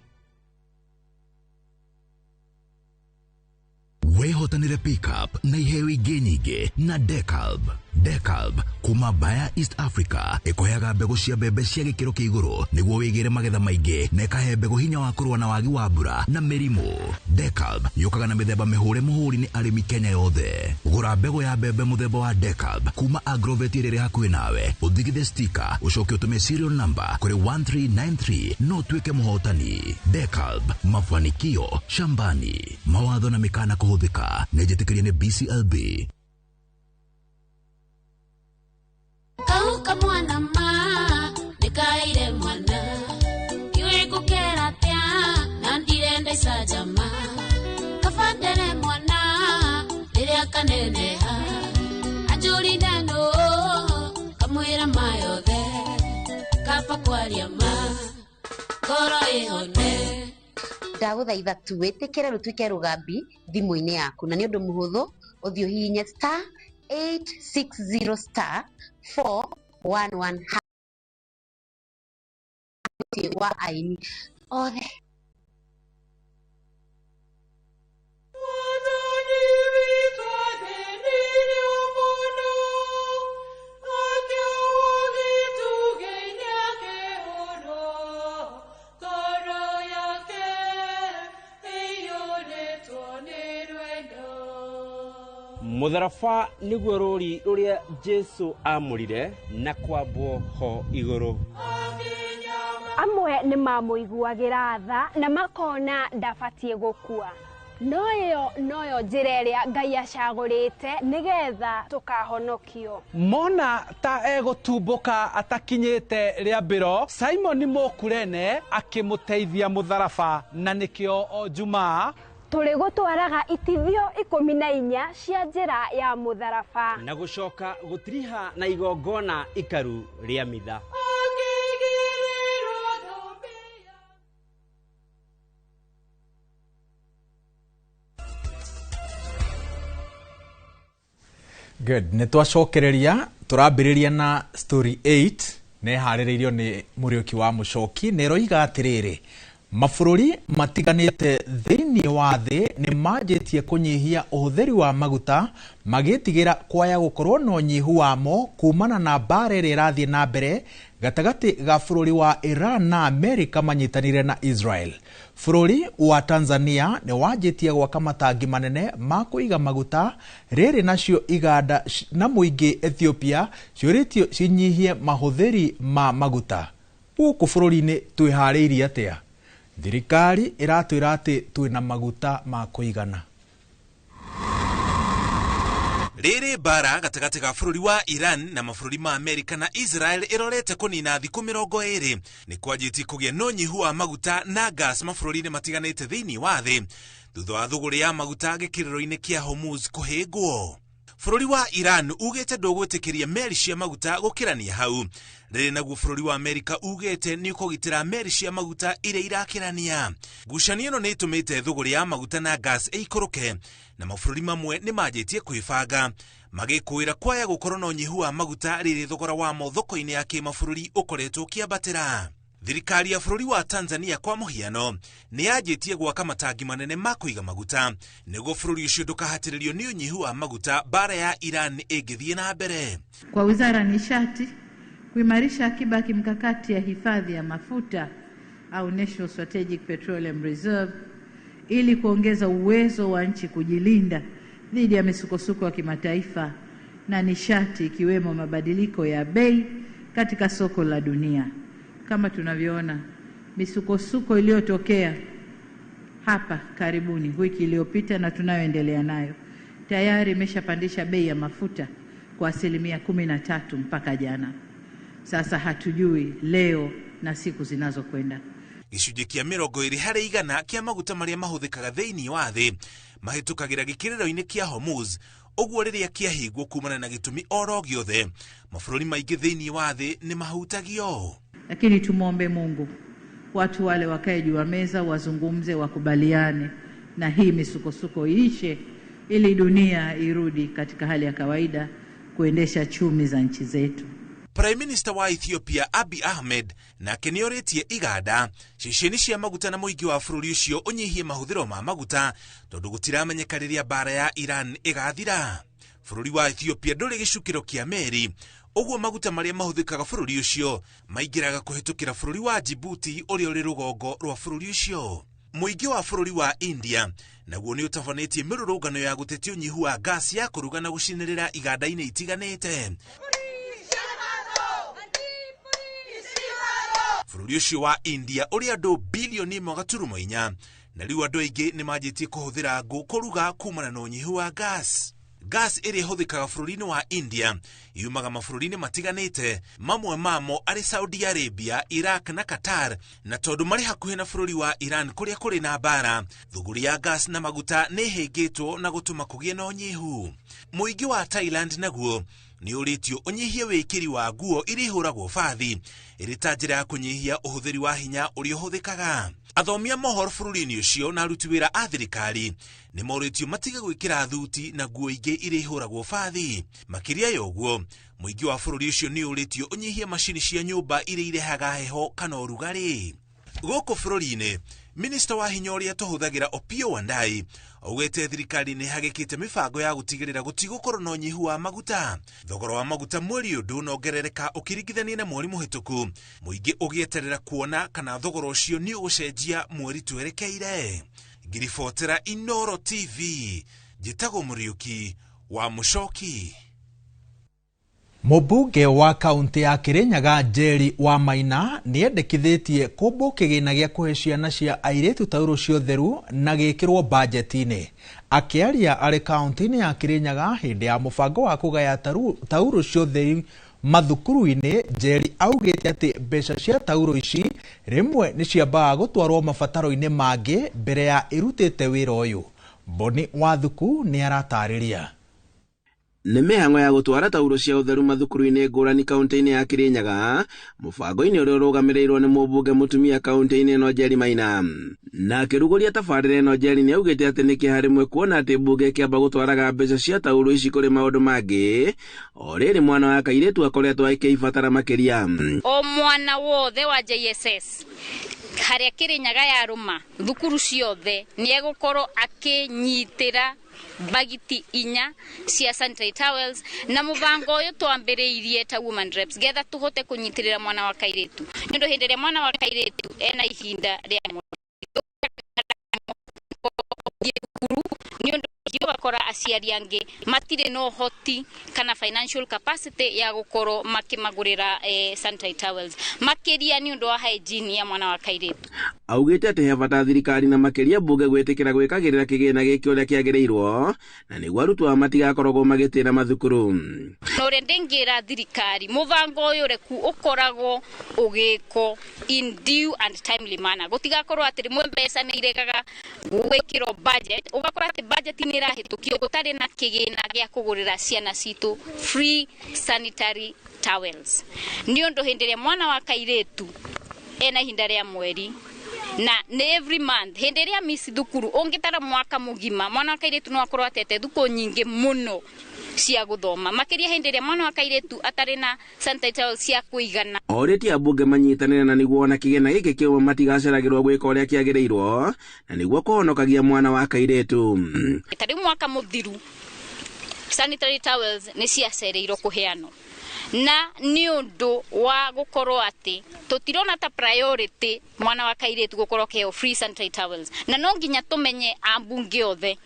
Wĩhotanĩre pickup na iheo ingĩ nyingĩ na Decalb. Decalb kuma Bayer East Africa ĩkũheaga mbegũ cia mbembe cia gĩkĩro kĩa igũrũ nĩguo wĩgĩre magetha maingĩ na ĩkahe mbegũ hinya wa kũrũa na wagi wa mbura na mĩrimũ. Decalb yũkaga na mĩthemba mĩhũre mũhũri nĩ arĩmi Kenya yothe. Gũra mbegũ ya mbembe mũthemba wa Decalb kuma Agrovet ĩrĩa ĩrĩ hakuhĩ nawe, ũthigithe stika, ũcoke ũtũme serial number kũrĩ 1393 no ũtuĩke mũhotani. Decalb, mafanikio shambani. Mawatho na mĩkana kũhũthĩka nĩ njĩtĩkĩrie nĩ BCLB. Kauka mwana ma nikaire mwana iwe gukera atia na ndirenda icajama kabandere mwana riria kaneneha anjurinde no kamwira mayothe kaba kwaria ma ngoro ihone. Ndagũthaitha tu wĩtĩkĩre rũtuĩke rũgambi thimũ-inĩ yaku na nĩ ũndũ mũhũthũ ũthiĩ ũhihinye star 860 star 411 wa aini othe. Mũtharaba nĩguo rũri rũrĩa Jesu amũrire na kwambwo ho igũrũ. Amwe nĩ mamũiguagĩra tha na makona ndabatiĩ gũkua, no ĩyo noyo njĩra ĩrĩa Ngai acagũrĩte nĩgetha tũkahonokio. Mona ta egũtumbũka atakinyĩte rĩambĩro, Simon Mũkurene akĩmũteithia mũtharaba, na nĩkĩo o Jumaa tũrĩ gũtwaraga itithio 14 cia njĩra ya mũtharaba na gũcoka gũtiriha na igongona ikaru rĩa mitha. Good. Nĩ twacokereria tũrambĩrĩria na story 8 nĩ harĩrĩirio nĩ Mũriũki wa Mũcoki nĩ ĩroiga atĩrĩrĩ, mabũrũri matiganĩte thĩinĩ wa thĩ nĩ manjĩtie kũnyihia ũhũthĩri wa maguta magĩtigĩra kwaya gũkorwo na ũnyihu wamo kumana na mbara ĩrĩa ĩrathiĩ na mbere gatagatĩ ga bũrũri wa Iran na Amerika manyitanĩire na Israel. Bũrũri wa Tanzania nĩ wanjĩtie gwaka matangi manene ma kũiga maguta, rĩrĩ nacio iganda na mũingĩ Ethiopia ciũrĩtio cinyihie mahũthĩri ma maguta. Gũkũ bũrũri-inĩ twĩharĩirie atĩa? Thirikari ĩratwĩra atĩ twĩna maguta ma kũigana. Rĩrĩ mbara gatagatĩ ga bũrũri wa Iran na mabũrũri ma Amerika na Israel ĩrorete kũnina thikũ 20 nĩ kwanjĩtie kũgĩa na ũnyihu wa maguta na gas mabũrũri-inĩ matiganĩte thĩinĩ wa thĩ thutha wa thũgũrĩ ya maguta gĩkĩrĩro-inĩ kĩa Hormuz kũhĩngwo. Bũrũri wa Iran ugĩte ndũgwĩtĩkĩria meri cia maguta gũkĩrania hau, rĩrĩ naguo bũrũri wa Amerika ugĩte nĩ ũkũgitĩra meri cia maguta iria irakĩrania. Ngucanio ĩno nĩ ĩtũmĩte thũgũrĩ ya maguta na gas ĩikũrũke na mabũrũri mamwe nĩ manjĩtie kwĩbanga magĩkũĩra kwaya gũkorwo na ũnyihu wa maguta rĩrĩ thogora wamo thoko-inĩ ya kĩmabũrũri ũkoretwo ũkĩambatĩra. Thirikari ya bũrũri wa Tanzania kwa mũhiano nĩ yanjĩtie gwaka matangi manene ma kũiga maguta nĩguo bũrũri ũcio ndũkahatĩrĩrio nĩ ũnyihu wa maguta mbara ya Iran ĩngĩthiĩ na mbere. Kwa Wizara ya Nishati kuimarisha akiba ya kimkakati ya hifadhi ya mafuta au National Strategic Petroleum Reserve ili kuongeza uwezo wa nchi kujilinda dhidi ya misukosuko ya kimataifa na nishati ikiwemo mabadiliko ya bei katika soko la dunia. Kama tunavyoona misukosuko iliyotokea hapa karibuni wiki iliyopita na tunayoendelea nayo tayari imeshapandisha bei ya mafuta kwa 13% mpaka jana. Sasa hatujui leo na siku zinazokwenda. Gĩcunjĩ kĩa 20% kĩa maguta marĩa mahũthĩkaga thĩinĩ wa thĩ mahĩtũkagĩra gĩkĩrĩro-inĩ kĩa Hormuz, ũguo rĩrĩa kĩahingwo kumana na gĩtũmi oro gĩothe mabũrũri maingĩ thĩinĩ wa thĩ nĩ mahutagio. Lakini tumuombe Mungu watu wale wakae juu ya meza, wazungumze, wakubaliane na hii misukosuko iishe ili dunia irudi katika hali ya kawaida kuendesha chumi za nchi zetu. Prime Minister wa Ethiopia Abiy Ahmed nake nĩorĩtie iganda ceceni cia maguta na mũingĩ wa bũrũri ũcio ũnyihie mahũthĩro ma maguta tondũ gũtiramenyeka rĩrĩa mbara ya Iran ĩgathira. Bũrũri wa Ethiopia ndũrĩ gĩcukĩro kĩa meri, ũguo maguta marĩa mahũthĩkaga bũrũri ũcio maingĩraga kũhĩtũkĩra bũrũri wa Djibouti ũrĩa ũrĩ rũgongo rwa bũrũri ũcio. Mũingĩ wa bũrũri wa India naguo nĩ ũtabanĩtie mĩrũrũngano ya gũtetia ũnyihu wa gasi ya kũruga na gũcinĩrĩra iganda-inĩ itiganĩte. Bũrũri ũcio wa India ũrĩ andũ bilioni 1.4 na rĩu andũ aingĩ nĩ manjĩtie kũhũthĩra ngũ kũruga kumana na ũnyihu wa gas. Gas ĩrĩa ĩhũthĩkaga bũrũri-inĩ wa India yumaga mabũrũri-inĩ matiganĩte, mamwe mamo arĩ Saudi Arabia, Iraq na Qatar, na tondũ marĩ hakuhĩ na bũrũri wa Iran kũrĩa kũrĩ na mbara, thũgũrĩ ya gas na maguta nĩ ĩhĩngĩtwo na gũtũma kũgĩe na ũnyihu. Mũingĩ wa Thailand naguo nĩ ũrĩtio ũnyihie wĩkĩri wa nguo iria ihũragwo bathi ĩrĩ ta njĩra ya kũnyihia ũhũthĩri wa hinya ũrĩa ũhũthĩkaga. Athomi a mohoro bũrũri-inĩ ũcio na aruti wĩra a thirikari nĩ morĩtio matige gwĩkĩra thuti na nguo ingĩ iria ihũragwo bathi. Makĩria ya ũguo, mũingĩ wa bũrũri ũcio nĩ ũrĩtio ũnyihie macini cia nyũmba iria irehaga heho kana ũrugarĩ. Gũkũ bũrũri-inĩ, Minista wa hinya ũrĩa tũhũthagĩra Opiyo Wandayi augĩte thirikari nĩ ĩhagĩkĩte mĩbango ya gũtigĩrĩra gũtigũkorwo na ũnyihu wa maguta. Thogora wa maguta mweri ũyũ ndũnongerereka ũkĩringithania na mweri mũhĩtũku, mũingĩ ũgĩeterera kuona kana thogora ũcio nĩ ũgũcenjia mweri twerekeire. Ngiribotera Inooro TV, njĩtagwo Mũriũki wa Mũcoki. Mũmbunge wa kaunti ya Kirinyaga Njeri wa Maina nĩendekithĩtie kũmbwo kĩgĩna gĩa kũhe ciana cia airĩtu taurũ cia ũtheru na gĩkĩrwo bajeti-inĩ. Akĩaria arĩ kaunti-inĩ ya Kirinyaga hĩndĩ ya mũbango wa kũgaya taurũ cia ũtheru mathukuru-inĩ, Njeri augĩte atĩ mbeca cia taurũ ici rĩmwe nĩ ciambaga gũtwarwo mabataro-inĩ mangĩ mbere ya ĩrutĩte wĩra ũyũ. Boni Wathuku nĩ aratarĩria. Nĩ mĩhang'o ya gũtwara taurũ cia ũtheru mathukuru-inĩ ngũrani kaunti-inĩ ya Kirinyaga, mũbango-inĩ ũrĩa ũrũgamĩrĩirwo nĩ mũmbunge mũtumia kaunti-inĩ ĩno Njeri Maina. Na akĩrugũria tabarĩra ĩno, Njeri nĩ augĩte atĩ nĩ kĩeha rĩmwe kuona atĩ mbunge ĩkĩamba gũtwaraga mbeca cia taurũ ici kũrĩ maũndũ mangĩ, o rĩrĩ mwana wa kairĩtu akoretwo akĩibatara makĩria. O mwana wothe wa JSS harĩa Kirinyaga yarũma thukuru ciothe nĩ egũkorwo akĩnyitĩra bagiti 4 cia sanitary towels, na mũbango ũyũ twambĩrĩirie ta woman reps getha tũhote kũnyitĩrĩra mwana wa kairĩtu, nĩ ũndũ hĩndĩ ĩrĩa mwana wa kairĩtu ena ihinda rĩa thukuru, nĩ ũndũ ũgakora aciari angĩ matirĩ na ũhoti kana financial capacity ya gũkorwo makĩmagũrĩra sanitary towels, makĩria nĩ ũndũ wa hygiene ya mwana wa kairĩtu. Augĩte atĩ he bata thirikari na makĩria mbunge gwĩtĩkĩra gwĩkagĩrĩra kĩgĩna gĩkĩ ũrĩa kĩagĩrĩirwo, na nĩguo arutwo aya matigakoragwo magĩtĩra mathukuru. Na ũrĩa ndĩngĩra thirikari, mũbango ũyũ reku ũkoragwo ũgĩkwo in due and timely manner, gũtigakorwo atĩ rĩmwe mbeca nĩ iregaga gwĩkĩrwo budget, ũgakora atĩ budget nĩ ĩrahĩtũkio gũtarĩ na kĩgĩna gĩa kũgũrĩra ciana citũ free sanitary towels, nĩ ũndũ hĩndĩ ĩrĩa mwana wa kairĩtu ena ihinda rĩa mweri na nĩ every month, hĩndĩ ĩrĩa miss thukuru ũngĩtara mwaka mũgima mwana wa kairĩtu no akorwo atete thukũ nyingĩ mũno cia gũthoma, makĩria hĩndĩ ĩrĩa mwana wa kairĩtu atarĩ na sanitary towels cia kũigana. Orĩtie ambunge manyitanĩre na nĩguo ona kĩgĩna gĩkĩ kĩũma matigaceragĩrwo gwĩka ũrĩa kĩagĩrĩirwo, na nĩguo kũhonokagia mwana wa kairĩtu. Ta rĩu mwaka mũthiru sanitary towels nĩ ciacereirwo kũheanwo, na nĩ ũndũ wa gũkorwo atĩ tũtirona ta priority mwana wa kairĩtu gũkorwo akĩheo free sanitary towels, na no nginya tũmenye ambunge othe,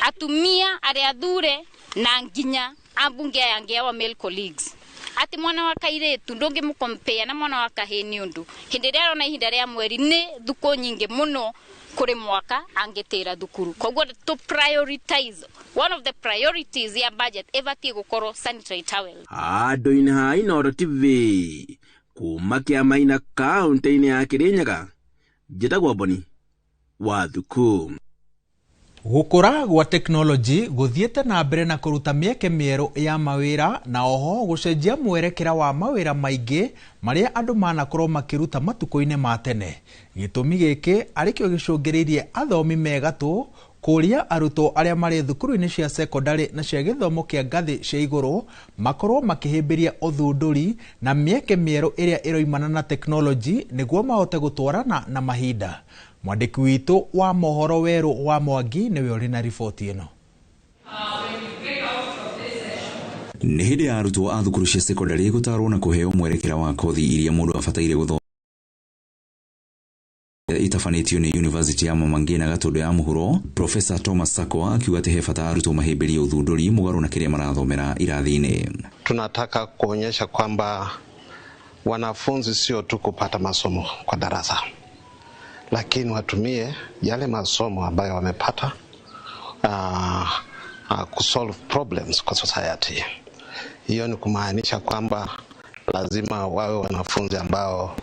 atumia arĩa athure na nginya ambunge aya angĩ our male colleagues, atĩ mwana wa kairĩtu ndũngĩmũkompea na mwana wa kahĩĩ, nĩ ũndũ hĩndĩ ĩrĩa arona ihinda rĩa mweri nĩ thukũ nyingĩ mũno kũrĩ mwaka angĩtĩra thukuru. Koguo to prioritize, one of the priorities ya budget ĩbatiĩ gũkorwo sanitary towels. Andũ-inĩ ha Inooro TV kuma Kĩamaina kaunti-inĩ ya Kirinyaga, njĩtagwo Boni Wathuku. Gũkũra gwa tekinoronjĩ gũthiĩte na mbere na kũruta mĩeke mĩerũ ya mawĩra na oho gũcenjia mwerekera wa mawĩra maingĩ marĩa andũ manakorwo makĩruta matukũ-inĩ ma tene. Gĩtũmi gĩkĩ arĩkĩo gĩcũngĩrĩirie athomi megatũ kũria arutwo arĩa marĩ thukuru-inĩ cia sekondarĩ na cia gĩthomo kĩa ngathĩ cia igũrũ makorwo makĩhĩmbĩria ũthundũri na mĩeke mĩerũ ĩrĩa ĩroimana na tekinoronjĩ nĩguo mahote gũtwarana na mahinda. Mwandĩki witũ wa mohoro Werũ wa Mwangi nĩwe ũrĩ na riboti ĩno. Nĩ hĩndĩ ya arutwo a thukuru cia secondary gũtarwo na kũheo mwerekera wa kothi iria mũndũ abataire gũthoma itabanĩtio nĩ University ya Mama Ngina Gatũndũ ya mũhuro. Professor Thomas Sakwa akiuga atĩ he bata arutwo mahĩmbĩrie ũthundũri mũgarũ na kĩrĩa marathomera irathi-inĩ. Tunataka kuonyesha kwamba wanafunzi sio tu kupata masomo kwa darasa, lakini watumie yale masomo ambayo wamepata kusolve problems kwa society. Hiyo ni kumaanisha kwamba lazima wawe wanafunzi ambao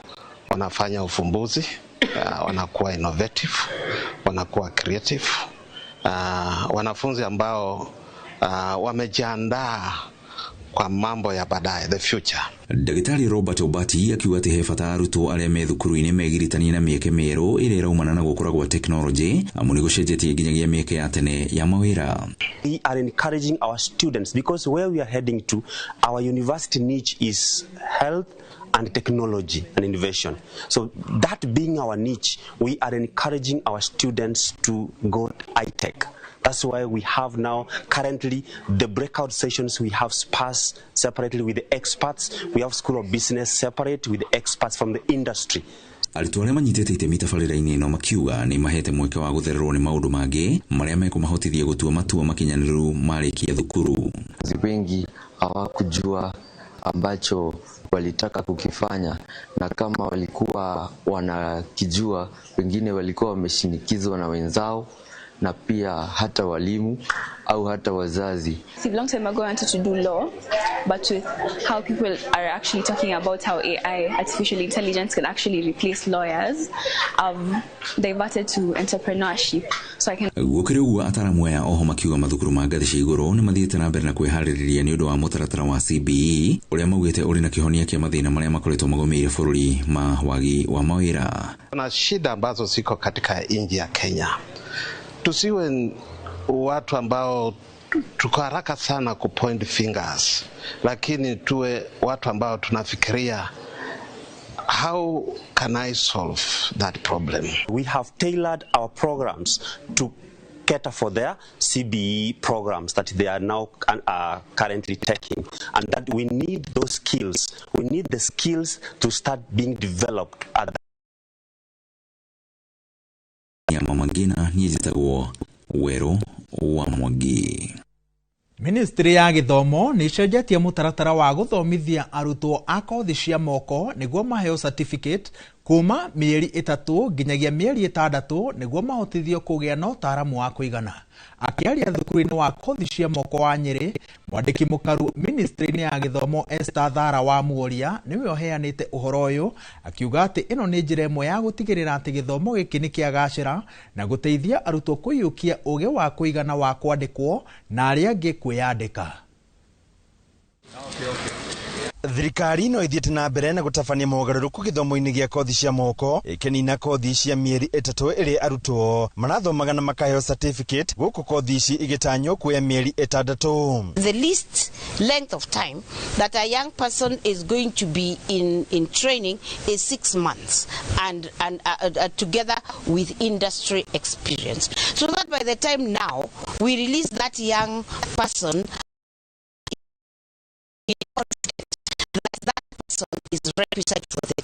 wanafanya ufumbuzi, wanakuwa innovative, wanakuwa creative, wanafunzi ambao wamejiandaa kwa mambo ya baadaye, the future. Ndagĩtarĩ Robert Obati akiuga atĩ he bata arutwo arĩa me thukuru-inĩ megiritanie na mĩeke mĩerũ ĩrĩa ĩraumana na gũkũra gwa tekinoronjĩ amu nĩ gũcenjetie nginyagia mĩeke ya tene ya mawĩra. We are encouraging our students because where we are heading to, our university niche is health and technology and innovation. So that being our niche, we are encouraging our students to go iTech. That's why we have now currently the breakout sessions. We have SPAS separately with the experts. We have School of Business separate with the experts from the industry. Arutwo arĩa manyitĩte itemi tabarĩra-inĩ ĩno makiuga nĩ mahete mweke wa gũthererwo nĩ maũndũ mangĩ marĩa mekũmahotithia gũtua matua makinyanĩru marĩkia thukuru. Wengi hawakujua ambacho walitaka kukifanya, na kama walikuwa wanakijua, wengine walikuwa wameshinikizwa na wenzao na pia hata walimu au hata wazazi. A long time ago I wanted to do law, but with how people are actually talking about how AI, artificial intelligence, can actually replace lawyers, I've diverted to entrepreneurship. So I can... Gũkĩrĩ ũguo ataramu aya oho makiuga mathukuru ma ngathĩ cia igũrũ nĩ mathiĩte na mbere na kwĩharĩrĩria nĩ ũndũ wa mũtaratara wa CBE ũrĩa maugĩte ũrĩ na kĩhonia kĩa mathĩna marĩa makoretwo magũmĩire bũrũri ma wagi wa mawĩra. Na shida ambazo ziko katika nchi ya Kenya, tusiwe watu ambao tuko haraka sana kupoint fingers, lakini tuwe watu ambao tunafikiria how can I solve that problem. We have tailored our programs to cater for their CBE programs that they are now currently taking, and that we need those skills. We need the skills to start being developed at ya Mama Ngina niĩ njĩtagwo Werũ wa Mwangi. Ministry ya gĩthomo nĩ ĩcenjetie mũtaratara wa gũthomithia arutwo a kothi cia moko nĩguo maheo certificate kuma mĩeri 3 nginyagia mĩeri 6 nĩguo mahotithio kũgĩa na ũtaaramu wa kũigana. Akĩaria thukuru-inĩ wa kothi cia moko wa Nyĩrĩ, mwandĩki mũkaru ministry-inĩ ya gĩthomo Esther Thara wa Muoria nĩwe ũheanĩte ũhoro ũyũ, akiuga atĩ ĩno nĩ njĩra ĩmwe ya gũtigĩrĩra atĩ gĩthomo gĩkĩ nĩ kĩagacĩra na gũteithia arutwo kũiyũkia ũgĩ wa kũigana wa kwandĩkwo na arĩa angĩ kwĩyandĩka. Thirikari no ithiĩte na mbere na gũtabania mogarũrũku gĩthomo-inĩ gĩa kothi cia moko ĩkĩnina kothi cia mĩeri 3 ĩrĩa arutwo marathomaga na makaheo certificate, gũkũ kothi ici igĩtanywo kuoya mĩeri 6. The least length of time that a young person is going to be in training is 6 months and together with industry experience, so that by the time now we release that young person, is requisite for the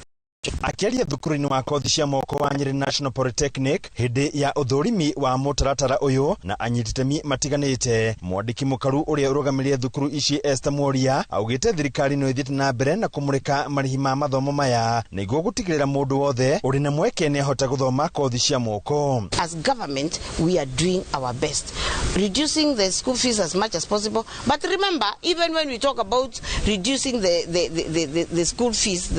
Akĩaria thukuru-inĩ wa kothi cia moko wa Nyĩrĩ National Polytechnic hĩndĩ ya ũthũrimi wa mũtaratara ũyũ na anyititemi matiganĩte, mwandĩki mũkaru ũrĩa ũrũgamĩrĩire thukuru ici Esther Mworia augĩte thirikari no ĩthiĩte na mbere na kũmũrĩka marĩhi ma mathomo maya nĩguo gũtigĩrĩra mũndũ wothe ũrĩ na mweke nĩahota gũthoma kothi cia moko. As government we are doing our best reducing the school fees as much as possible, but remember, even when we talk about reducing the school fees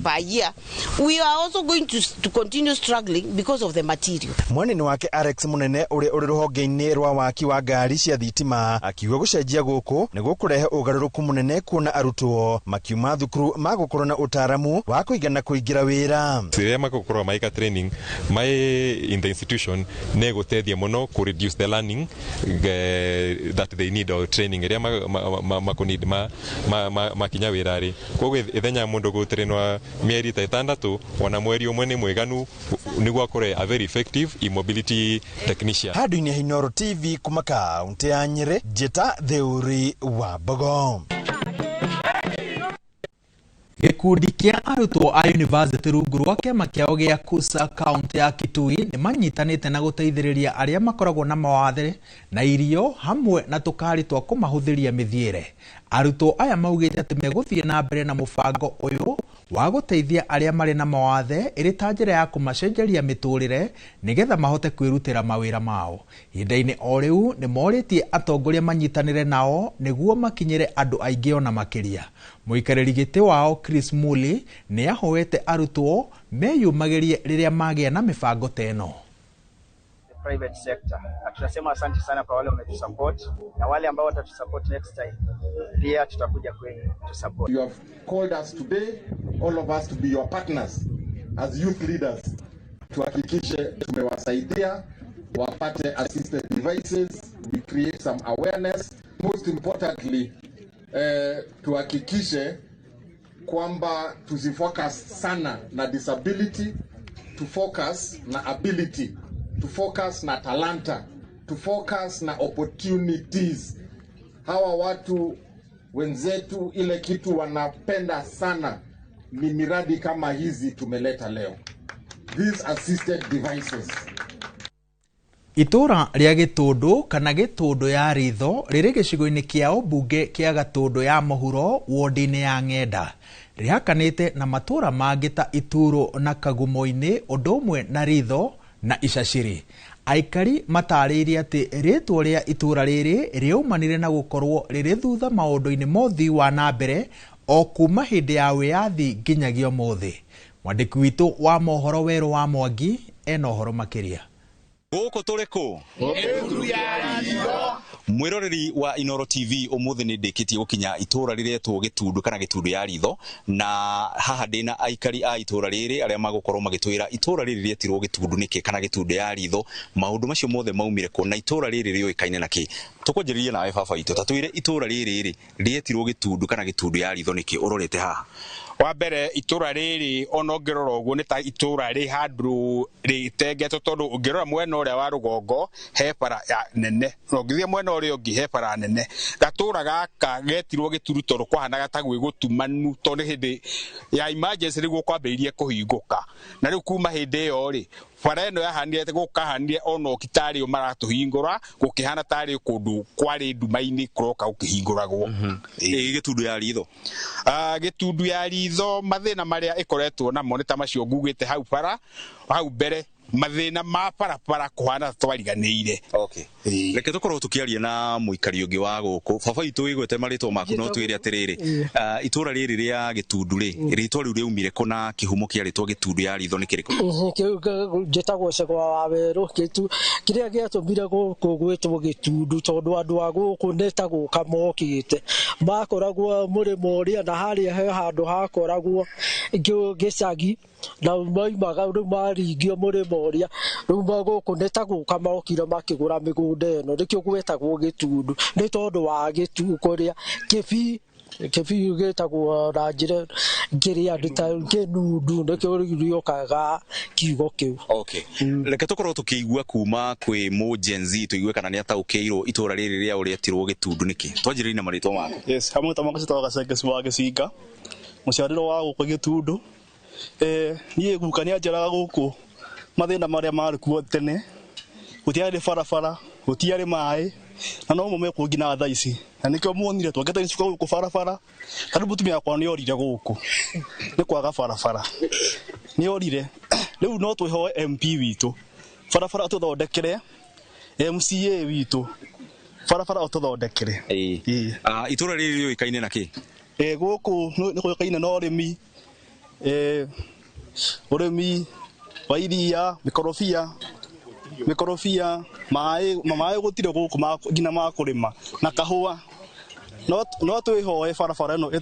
per year, we are also going to continue struggling because of the material. Mwenene wake Alex Munene ũrĩa ũrĩ rũhonge-inĩ rwa waki wa ngari cia thitima akiuga gũcenjia gũkũ nĩ gũkũrehe ũgarũrũku mũnene kuona arutwo makiuma thukuru magũkorwo na ũtaaramu wa kũigana kũingĩra wĩra. Rĩrĩa magũkorwo magĩka training mai in the institution nĩ gũteithia mũno kũ reduce the learning that they need or training ĩrĩa makũneed makinya wĩra rĩ. Koguo ithenya mũndũ gũtrainwo mĩeri ta 6 ona mweri ũmwe nĩ mwĩganu nĩguo akorwe a very effective e-mobility technician. Handũ-inĩ Inooro TV kuma kaunti ya Nyĩrĩ, Njĩta Theuri wa Mbogo. Gĩkundi kĩa arutwo a yunivasĩtĩ rungu rwa kĩama kĩao gĩa KUSA kaunti ya Kitui nĩ manyitanĩte na gũteithĩrĩria arĩa makoragwo na mawathe na irio hamwe na tũkari twa kũmahũthĩria mĩthiĩre. Arutwo aya maugĩte atĩ megũthiĩ na mbere na mũbango ũyũ wa gũteithia arĩa marĩ na mawathe ĩrĩ ta njĩra ya kũmacenjeria mĩtũrĩre nĩgetha mahote kwĩrutĩra mawĩra mao. Ihinda-inĩ o rĩu nĩ morĩtie atongoria manyitanĩre nao nĩguo makinyĩre andũ aingĩ ona makĩria. Mũikarĩri gĩtĩ wao Chris Muli nĩ ahoete arutwo meyumagĩrie rĩrĩa magĩa na mĩbango ta ĩno. Private sector. Na tunasema asante sana kwa wale wametusupport na wale ambao watatusupport next time pia tutakuja kwenu tusupport. You have called us today, all of us, to be your partners as youth leaders. Tuhakikishe tumewasaidia wapate assisted devices, we create some awareness. Most importantly, tuhakikishe kwamba tusifocus sana na disability, to focus na ability, to focus na talanta, to focus na opportunities. Hawa watu wenzetu ile kitu wanapenda sana ni miradi kama hizi tumeleta leo, these assisted devices. Itũra rĩa Gĩtũndũ kana Gĩtũndũ ya Ritho rĩrĩ gĩcigo-inĩ kĩa ũmbunge kĩa Gatũndũ ya mũhuro wodi-inĩ ya Ng'enda rĩhakanĩte na matũra mangĩ ta Ituro na Kagumo-inĩ ũndũ ũmwe na Ritho na Icaciri. Aikari matarĩirie atĩ rĩtwa rĩa itũra rĩrĩ rĩaumanire na gũkorwo rĩrĩ thutha maũndũ-inĩ ma ũthii wa na mbere o kuma hĩndĩ ya wĩyathi nginyagia ũmũthĩ. Mwandĩki witũ wa mohoro Werũ wa Mwangi ena ũhoro makĩria. Gũkũ tũrĩ kũ? Mwĩroreri wa Inoro TV ũmũthĩ nĩ ndĩkĩtie gũkinya itũra rĩretwo Gĩtundu kana Gĩtundu ya Ritho, na haha ndĩna aikari a itũra rĩrĩ arĩa magũkorwo magĩtwĩra itũra rĩrĩ rĩetirwo Gĩtundu nĩkĩ kana Gĩtundu ya Ritho, maũndũ macio mothe maumire kũ na itũra rĩrĩ rĩũĩkaine na kĩ. Tũkwanjĩrĩria nawe baba witũ, ta twĩre itũra rĩrĩ rĩetirwo Gĩtundu kana Gĩtundu ya Ritho nĩkĩ ũrorete haha? Wa mbere itũra rĩrĩ ona ũngĩrora ũguo nĩ ta itũra rĩ handũ rĩtengetwo, tondũ ũngĩrora mwena ũrĩa wa rũgongo he bara nene na ũngĩthiĩ mwena ũrĩa ũngĩ he bara nene. Gatũra gaka getirwo Gĩturu tondũ kwahanaga ta gwĩ gũtumanu, tondũ nĩ hĩndĩ ya emergency nĩguo kwambĩrĩirie kũhingũka, na rĩu kuma hĩndĩ ĩyo rĩ bara ĩno yahanire gũkahanire ona ũki tarĩ o maratũhingũra, gũkĩhana tarĩ kũndũ kwarĩ nduma-inĩ kũroka gũkĩhingũragwo. Gĩtundu ya Ritho, Gĩtundu ya Ritho mathĩna marĩa ĩkoretwo namo nĩ ta macio ngugĩte hau bara hau mbere, mathĩna ma barabara kũhana twariganĩire. Okay. Reke tũkorwo tũkĩaria na mũikari ũngĩ wa gũkũ. Baba witũ wĩgwete marĩtwa maku no twĩre atĩrĩrĩ, itũra rĩrĩ rĩa Gĩtundu rĩ, rĩtwa rĩu rĩaumire kũ na kĩhumo kĩa rĩtwa Gĩtundu ya Ritho nĩ kĩrĩkũ? Njĩtagwo Cegwa wa Werũ. Kĩrĩa gĩatũmire gũkũ gwĩtwo Gĩtundu tondũ andũ a gũkũ nĩ ta gũka mokĩte, makoragwo mũrĩmo ũrĩa na harĩa he handũ hakoragwo gĩcagi na maumaga rĩu maringio mũrĩmo ũrĩa, rĩu gũkũ nĩ ta gũka mokire makĩgũra mĩgũnda ĩno, nĩkĩo gwĩtagwo Gĩtundu nĩ tondũ wa gĩtu kũrĩa kĩbii kĩbii gĩtagwo na njĩra kĩrĩa kĩnundu, nĩkĩo rĩũkaga kiugo kĩu. Okay. Reke tũkorwo tũkĩigua kuma kwĩ mũ Gen Z tũigue kana nĩ ataũkĩirwo itũra rĩrĩ rĩao rĩetirwo Gĩtundu nĩkĩ. Twanjĩrĩrie na marĩtwa maku. Yes, hamwe ta mwaka wa Gacenge wa Gĩcinga, mũciarĩro wa gũkũ Gĩtundu. Niĩ guka nĩ anjĩraga gũkũ mathĩna marĩa marĩ kuo tene, gũtiarĩ barabara, gũtiarĩ maĩ, na no mo mekuo nginya thaa ici, na nĩkĩo muonire twakĩte gĩcuka gũkũ barabara. Ta rĩu mũtumia wakwa nĩ orire gũkũ nĩ kwaga barabara, nĩ orire. Rĩu no twĩhoe MP witũ barabara atũthondekere, MCA witũ barabara atũthondekere. Itũra rĩrĩ rĩũĩkaine na kĩ? Gũkũ nĩ kũĩkaine na ũrĩmi, ũrĩmi wa iria, mĩkorobia, maĩ gũtirĩ gũkũ nginya ma kũrĩma na kahũa. No twĩhoe barabara ĩno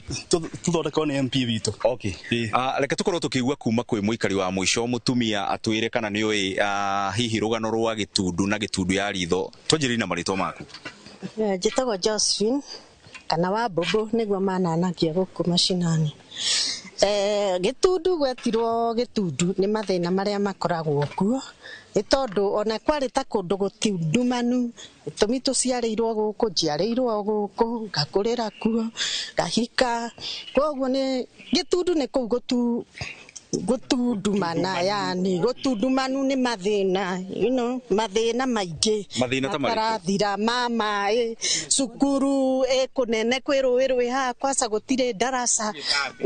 tũthondekwo nĩ MP witũ. Okay. Reke tũkorwo tũkĩigua kuma kwĩ mũikari wa mũico mũtumia atwĩre kana nĩũĩ hihi rũgano rwa Gĩtundu na Gĩtundu ya Ritho. Twanjĩrĩrie na marĩtwa maku. Njĩtagwo Josephine kana wa Mbũmbũ nĩguo mananagia gũkũ macinani. Gĩtundu gwetirwo gĩtundu nĩ mathĩna marĩa makoragwo kuo nĩ tondũ ona kwarĩ ta kũndũ gũtundumanu gĩtũmi tũciarĩirwo gũkũ njiarĩirwo gũkũ ngakũrĩra kuo ngahika koguo nĩ gĩtundu nĩ kũu gũtundumana yani gũtundumanu nĩ mathĩna you know, mathĩna maingĩ matarathira ma maĩ cukuru ĩkũnene kwĩ rũĩ rwĩ haha kwaca gũtirĩ ndaraca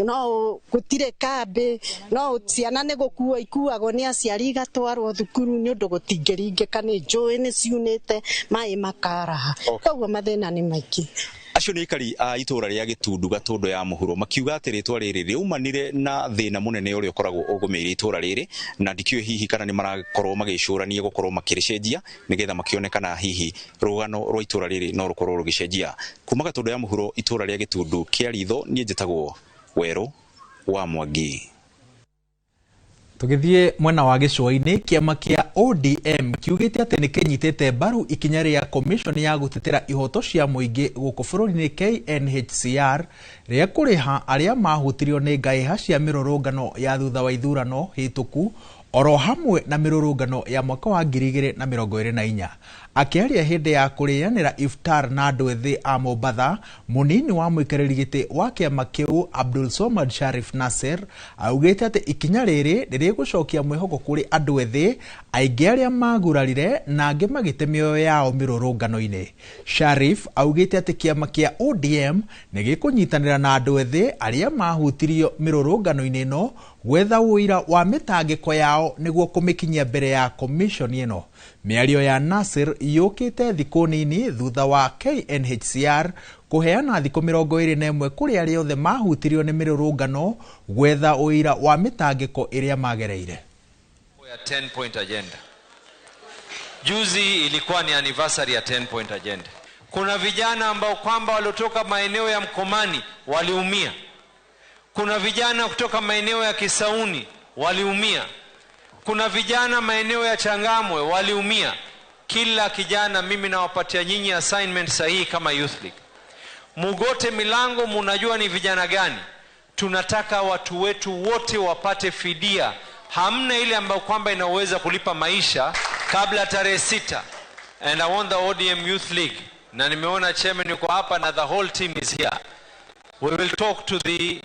no gũtirĩ kambĩ no ciana nĩ gũkuo ikuagwo nĩ aciari igatwarwo thukuru nĩ ũndũ gũtingĩringĩka nĩ njũĩ nĩ ciunĩte maĩ makaraha koguo mathĩna nĩ maingĩ. Acio nĩ aikari a itũra rĩa Gĩtundu Gatũndũ ya mũhuro makiuga atĩ rĩtwa rĩrĩ rĩaumanire na thĩna mũnene ũrĩa ũkoragwo ũgũmĩire itũra rĩrĩ na ndikĩũĩ hihi kana nĩ marakorwo magĩcũrania gũkorwo makĩrĩcenjia nĩgetha makĩone kana hihi rũgano rwa itũra rĩrĩ no rũkorwo rũgĩcenjia. Kuma Gatũndũ ya mũhuro itũra rĩa Gĩtundu kĩa ritho niĩ njĩtagwo Werũ wa Mwangi. Tũgĩthiĩ mwena wa gĩcũa-inĩ, kĩama kĩa ODM kiugĩte atĩ nĩ kĩnyitĩte mbaru ikinya rĩa commission ya gũtetera ihoto cia mũingĩ gũkũ bũrũri-inĩ KNHCR rĩa kũrĩha arĩa mahutirio nĩ ngaĩha cia mĩrũrũngano ya thutha wa ithurano hĩtũku oro hamwe na mĩrũrũngano ya mwaka wa 2024. Akĩaria hĩndĩ ya kũrĩanĩra iftar na andũ ethĩ a Mombatha, mũnini wa mũikarĩri gĩtĩ wa kĩama kĩu Abdul Somad Sharif Nasser augĩte atĩ ikinya rĩrĩ rĩrĩgũcokia mwĩhoko kũrĩ andũ ethĩ aingĩ arĩa magurarire na angĩ magĩte mĩoyo yao mĩrũrũngano-inĩ. Sharif augĩte atĩ kĩama kĩa ODM nĩ gĩkũnyitanĩra na andũ ethĩ arĩa mahutirio mĩrũrũngano-inĩ ĩno gwetha ũira wa mĩtangĩko yao nĩguo kũmĩkinyia mbere ya commission ĩno. Mĩario ya Nasir yũkĩte thikũ nini thutha wa KNHCR kũheana thikũ 21 kũrĩ arĩa othe mahutirio nĩ mĩrũrũngano gwetha ũira wa mĩtangĩko ĩrĩa magereire. Ya 10 point agenda. Juzi ilikuwa ni anniversary ya 10 point agenda. Kuna vijana ambao kwamba waliotoka maeneo ya Mkomani waliumia. Kuna vijana kutoka maeneo ya Kisauni waliumia. Kuna vijana maeneo ya Changamwe waliumia. Kila kijana mimi nawapatia nyinyi assignment sahihi kama Youth League. Mugote milango, munajua ni vijana gani. Tunataka watu wetu wote wapate fidia. Hamna ile ambayo kwamba inaweza kulipa maisha kabla tarehe 6. And I want the ODM Youth League. Na nimeona chairman yuko hapa na the whole team is here. We will talk to the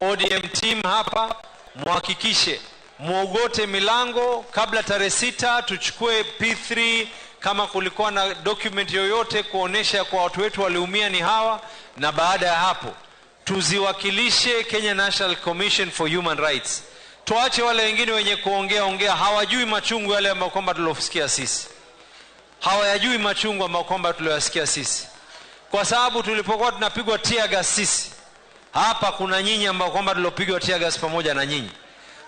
ODM team hapa, muhakikishe muogote milango kabla tarehe 6, tuchukue P3 kama kulikuwa na document yoyote kuonesha kwa watu wetu waliumia ni hawa, na baada ya hapo tuziwakilishe Kenya National Commission for Human Rights. Tuache wale wengine wenye kuongea ongea, hawajui machungu yale ambayo kwamba tulosikia sisi. Hawajui machungu ambayo kwamba tuliyosikia sisi. Kwa sababu tulipokuwa tunapigwa tear gas sisi, hapa kuna nyinyi ambao kwamba tulopigwa tear gas pamoja na nyinyi.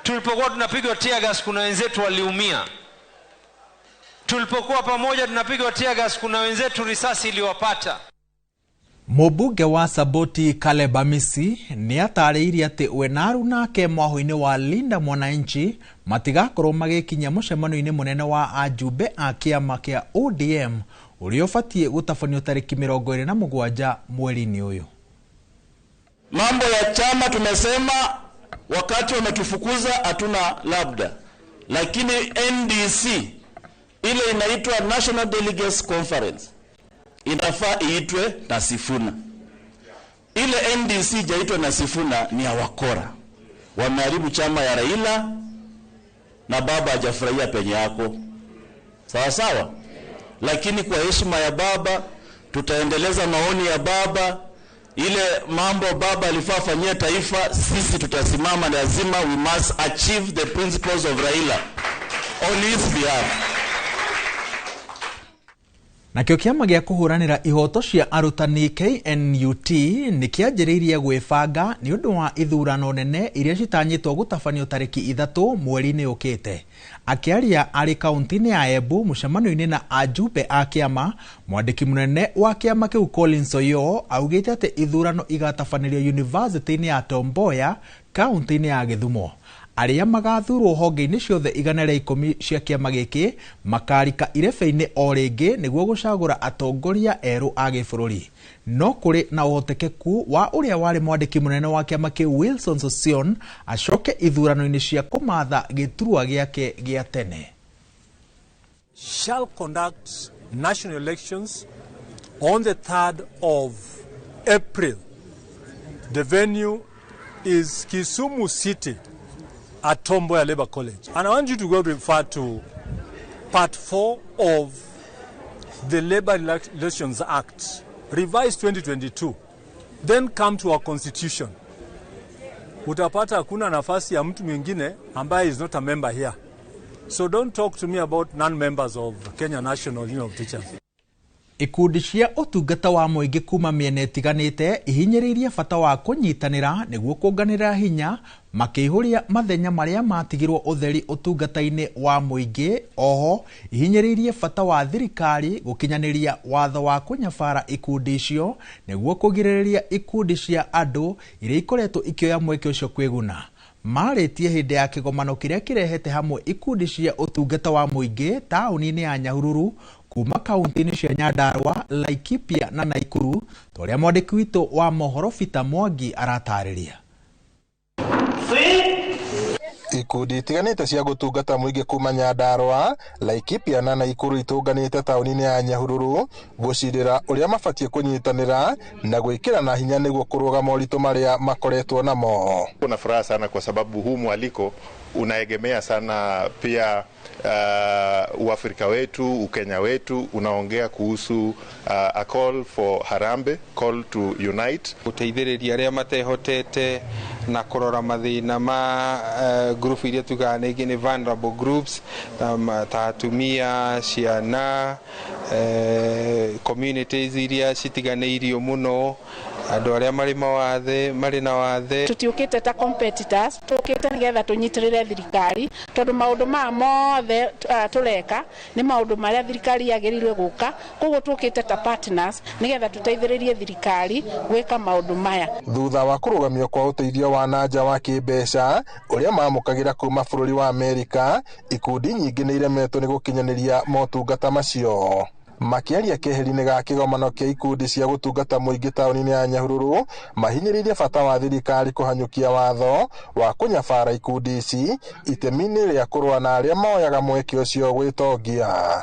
Tulipokuwa tunapigwa tear gas kuna wenzetu waliumia. Tulipokuwa pamoja tunapigwa tear gas kuna wenzetu risasi iliwapata. Mũmbunge wa Saboti Caleb Amisi nĩ atarĩirie atĩ we na aruna ake mwahũ-inĩ wa Linda Mwananchi matigakorwo magĩkinya mũcemanio-inĩ mũnene wa ajumbe a kĩama kĩa ODM ũrĩa ũbatiĩ gũtabanio tarĩki 27 mweri-inĩ ũyũ. Mambo ya chama tumesema wakati wametufukuza hatuna labda, lakini NDC ile inaitwa National Delegates Conference inafaa iitwe na Sifuna. Ile NDC jaitwa na Sifuna ni ya wakora. Wameharibu chama ya Raila na baba hajafurahia penye yako. Sawa sawa? Lakini kwa heshima ya baba tutaendeleza maoni ya baba. Ile mambo baba alifaa fanyia taifa, sisi tutasimama, lazima we must achieve the principles of Raila on his behalf. Nakĩo kĩama gĩa kũhũranĩra ihoto cia arutani KNUT nĩ kĩanjĩrĩirie gwĩbanga nĩ ũndũ wa ithurano nene iria citanyĩtwo gũtabanio tarĩki 3 mweri-inĩ ũkĩte. Akĩaria arĩ kaunti-inĩ ya Embu mũcemanio-inĩ na ajumbe a kĩama, mwandĩki mũnene wa kĩama kĩu Collins Oyoo augĩte atĩ ithurano igatabanĩrio yunivasĩtĩ-inĩ ya Tom Mboya kaunti-inĩ ya Gĩthumo. Arĩa magathurwo honge-inĩ ciothe 110 cia kĩama gĩkĩ makarika irebe-inĩ o rĩngĩ nĩguo gũcagũra atongoria erũ a gĩbũrũri. No kũrĩ na ũhotekeku wa ũrĩa warĩ mwandĩki mũnene wa kĩama kĩu Wilson Sossion acoke ithurano-inĩ cia kũmatha gĩturwa gĩake gĩa tene. Shall conduct national elections on the 3rd of April. The venue is Kisumu City at Tom Mboya Labour College. And I want you to go refer to Part 4 of the Labour Relations Act, revised 2022. Then come to our constitution. Utapata hakuna nafasi ya mtu mwingine ambaye is not a member here. So don't talk to me about non-members of Kenya National Union of Teachers. Ikundi cia ũtungata wa mũingĩ kuma mĩena ĩtiganĩte ihinyĩrĩirie bata wa kũnyitanĩra nĩguo kuonganĩrĩra hinya makĩihũria mathenya marĩa matigirwo ũtheri ũtungata-inĩ wa mũingĩ. Oho ihinyĩrĩirie bata wa thirikari gũkinyanĩria watho wa kũnyabara ikundi icio nĩguo kũgirĩrĩria ikundi cia andũ iria ikoretwo ikĩoya mweke ũcio kwĩguna. Marĩtie hĩndĩ ya kĩgomano kĩrĩa kĩrehete hamwe ikundi cia ũtungata wa mũingĩ taũni-inĩ ya Nyahururu kuma kaunti-inĩ cia Nyandarua, Laikipia na Naikuru, ta ũrĩa mwandĩki witũ wa mohoro Peter Mwangi aratarĩria. Ikundi itiganĩte cia gũtungata mũingĩ kuma Nyandarua, Laikipia na Naikuru itũnganĩte taũni-inĩ ya Nyahururu gũcirĩra ũrĩa mabatiĩ kũnyitanĩra na gwĩkĩrana hinya nĩguo kũrũga moritũ marĩa makoretwo namo. Kuna furaha sana kwa sababu huu mwaliko unaegemea sana pia Uafrika wetu, Ukenya wetu, unaongea kuhusu a call for Harambee, call to unite. Guteithĩrĩria arĩa matehotete na kũrora mathĩna ma group iria tugaga nĩ nĩ vulnerable groups ta atumia, ciana, communities iria citiganĩirio mũno, andũ arĩa marĩ mawathe, marĩ na wathe. Tutiũkĩte ta competitors, tũkĩte nĩgetha tũnyitĩrĩre thirikari tondũ maũndũ maya mothe tũreka nĩ maũndũ marĩa thirikari yagĩrĩirwo gũka, koguo tũkĩte ta partners nĩgetha tũteithĩrĩrie thirikari gwĩka maũndũ maya. Thutha wa kũrũgamio kwa ũteithio wa nanja wa kĩmbeca ũrĩa mamũkagĩra kuma bũrũri wa Amerika, ikundi nyingĩ nĩ iremetwo nĩ gũkinyanĩria motungata macio. Makĩaria keheri-inĩ ga kĩgomano kĩa ikundi cia gũtungata mũingĩ taũni-inĩ ya Nyahururu, mahinyĩrĩirie bata wa thirikari kũhanyũkia watho wa kũnyabara ikundi ici itemi-inĩ rĩa kũrũa na arĩa moyaga mweke ũcio gwĩtongia.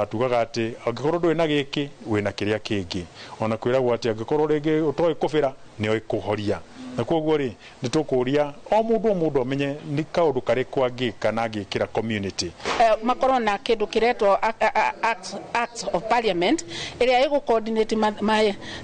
Tugaga atĩ angĩkorwo ndũrĩ na gĩkĩ wĩna kĩrĩa kĩngĩ, ona kwĩragwo atĩ angĩkorwo rĩngĩ ũtoĩ kũbĩra nĩoĩ kũhoria, na koguo rĩ nĩ tũkũria o mũndũ amenye nĩ kaũndũ karĩkũ angĩka na angĩkĩra community. Makorwo na kĩndũ kĩretwo Act of Parliament ĩrĩa ĩgũ coordinate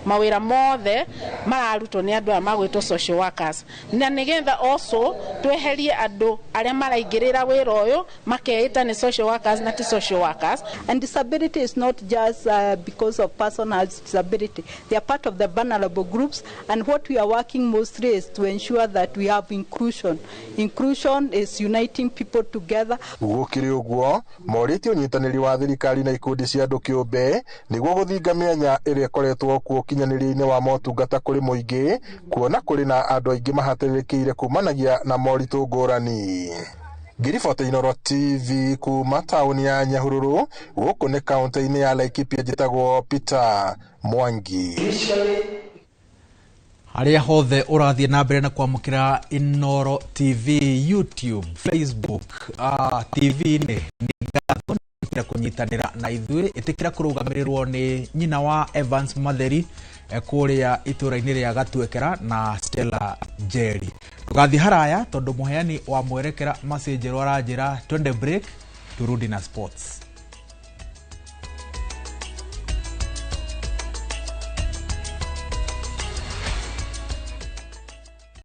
mawĩra mothe mararutwo nĩ andũ aya magwĩtwo social workers, na nĩgetha also tweherie andũ arĩa maraingĩrĩra wĩra ũyũ makeĩta nĩ social workers na ti social workers. And disability is not just because of person has disability. They are part of the vulnerable groups, and what we are working mostly is to ensure that we have inclusion. Inclusion is uniting people together. Gũkĩrĩ ũguo, morĩtie ũnyitanĩri wa thirikari na ikundi cia andũ kĩũmbe nĩguo gũthinga mĩanya ĩrĩa ĩkoretwo kuo ũkinyanĩria-inĩ wa motungata kũrĩ mũingĩ, kuona kũrĩ na andũ aingĩ mahatĩrĩrĩkĩire kumanagia na moritũ ngũrani. Ngiribota Inooro TV kuma taũni ya Nyahururu, gũkũ nĩ kaũntĩ-inĩ ya Laikipia, njĩtagwo Peter Mwangi. Harĩa hothe ũrathiĩ na mbere na kwamũkĩra Inooro TV, YouTube, Facebook, TV-inĩ, nĩ ngatho na kũnyitanĩra na ithuĩ. Ĩtĩkĩra kũrũgamĩrĩrwo nĩ nyina wa Evans Matheri kũrĩa itũra-inĩ rĩa Gatuekera na Stella Njeri. Tũgathiĩ haraya tondũ mũheani wa mwerekera Macenjerwo aranjĩra twende break turudi na sports.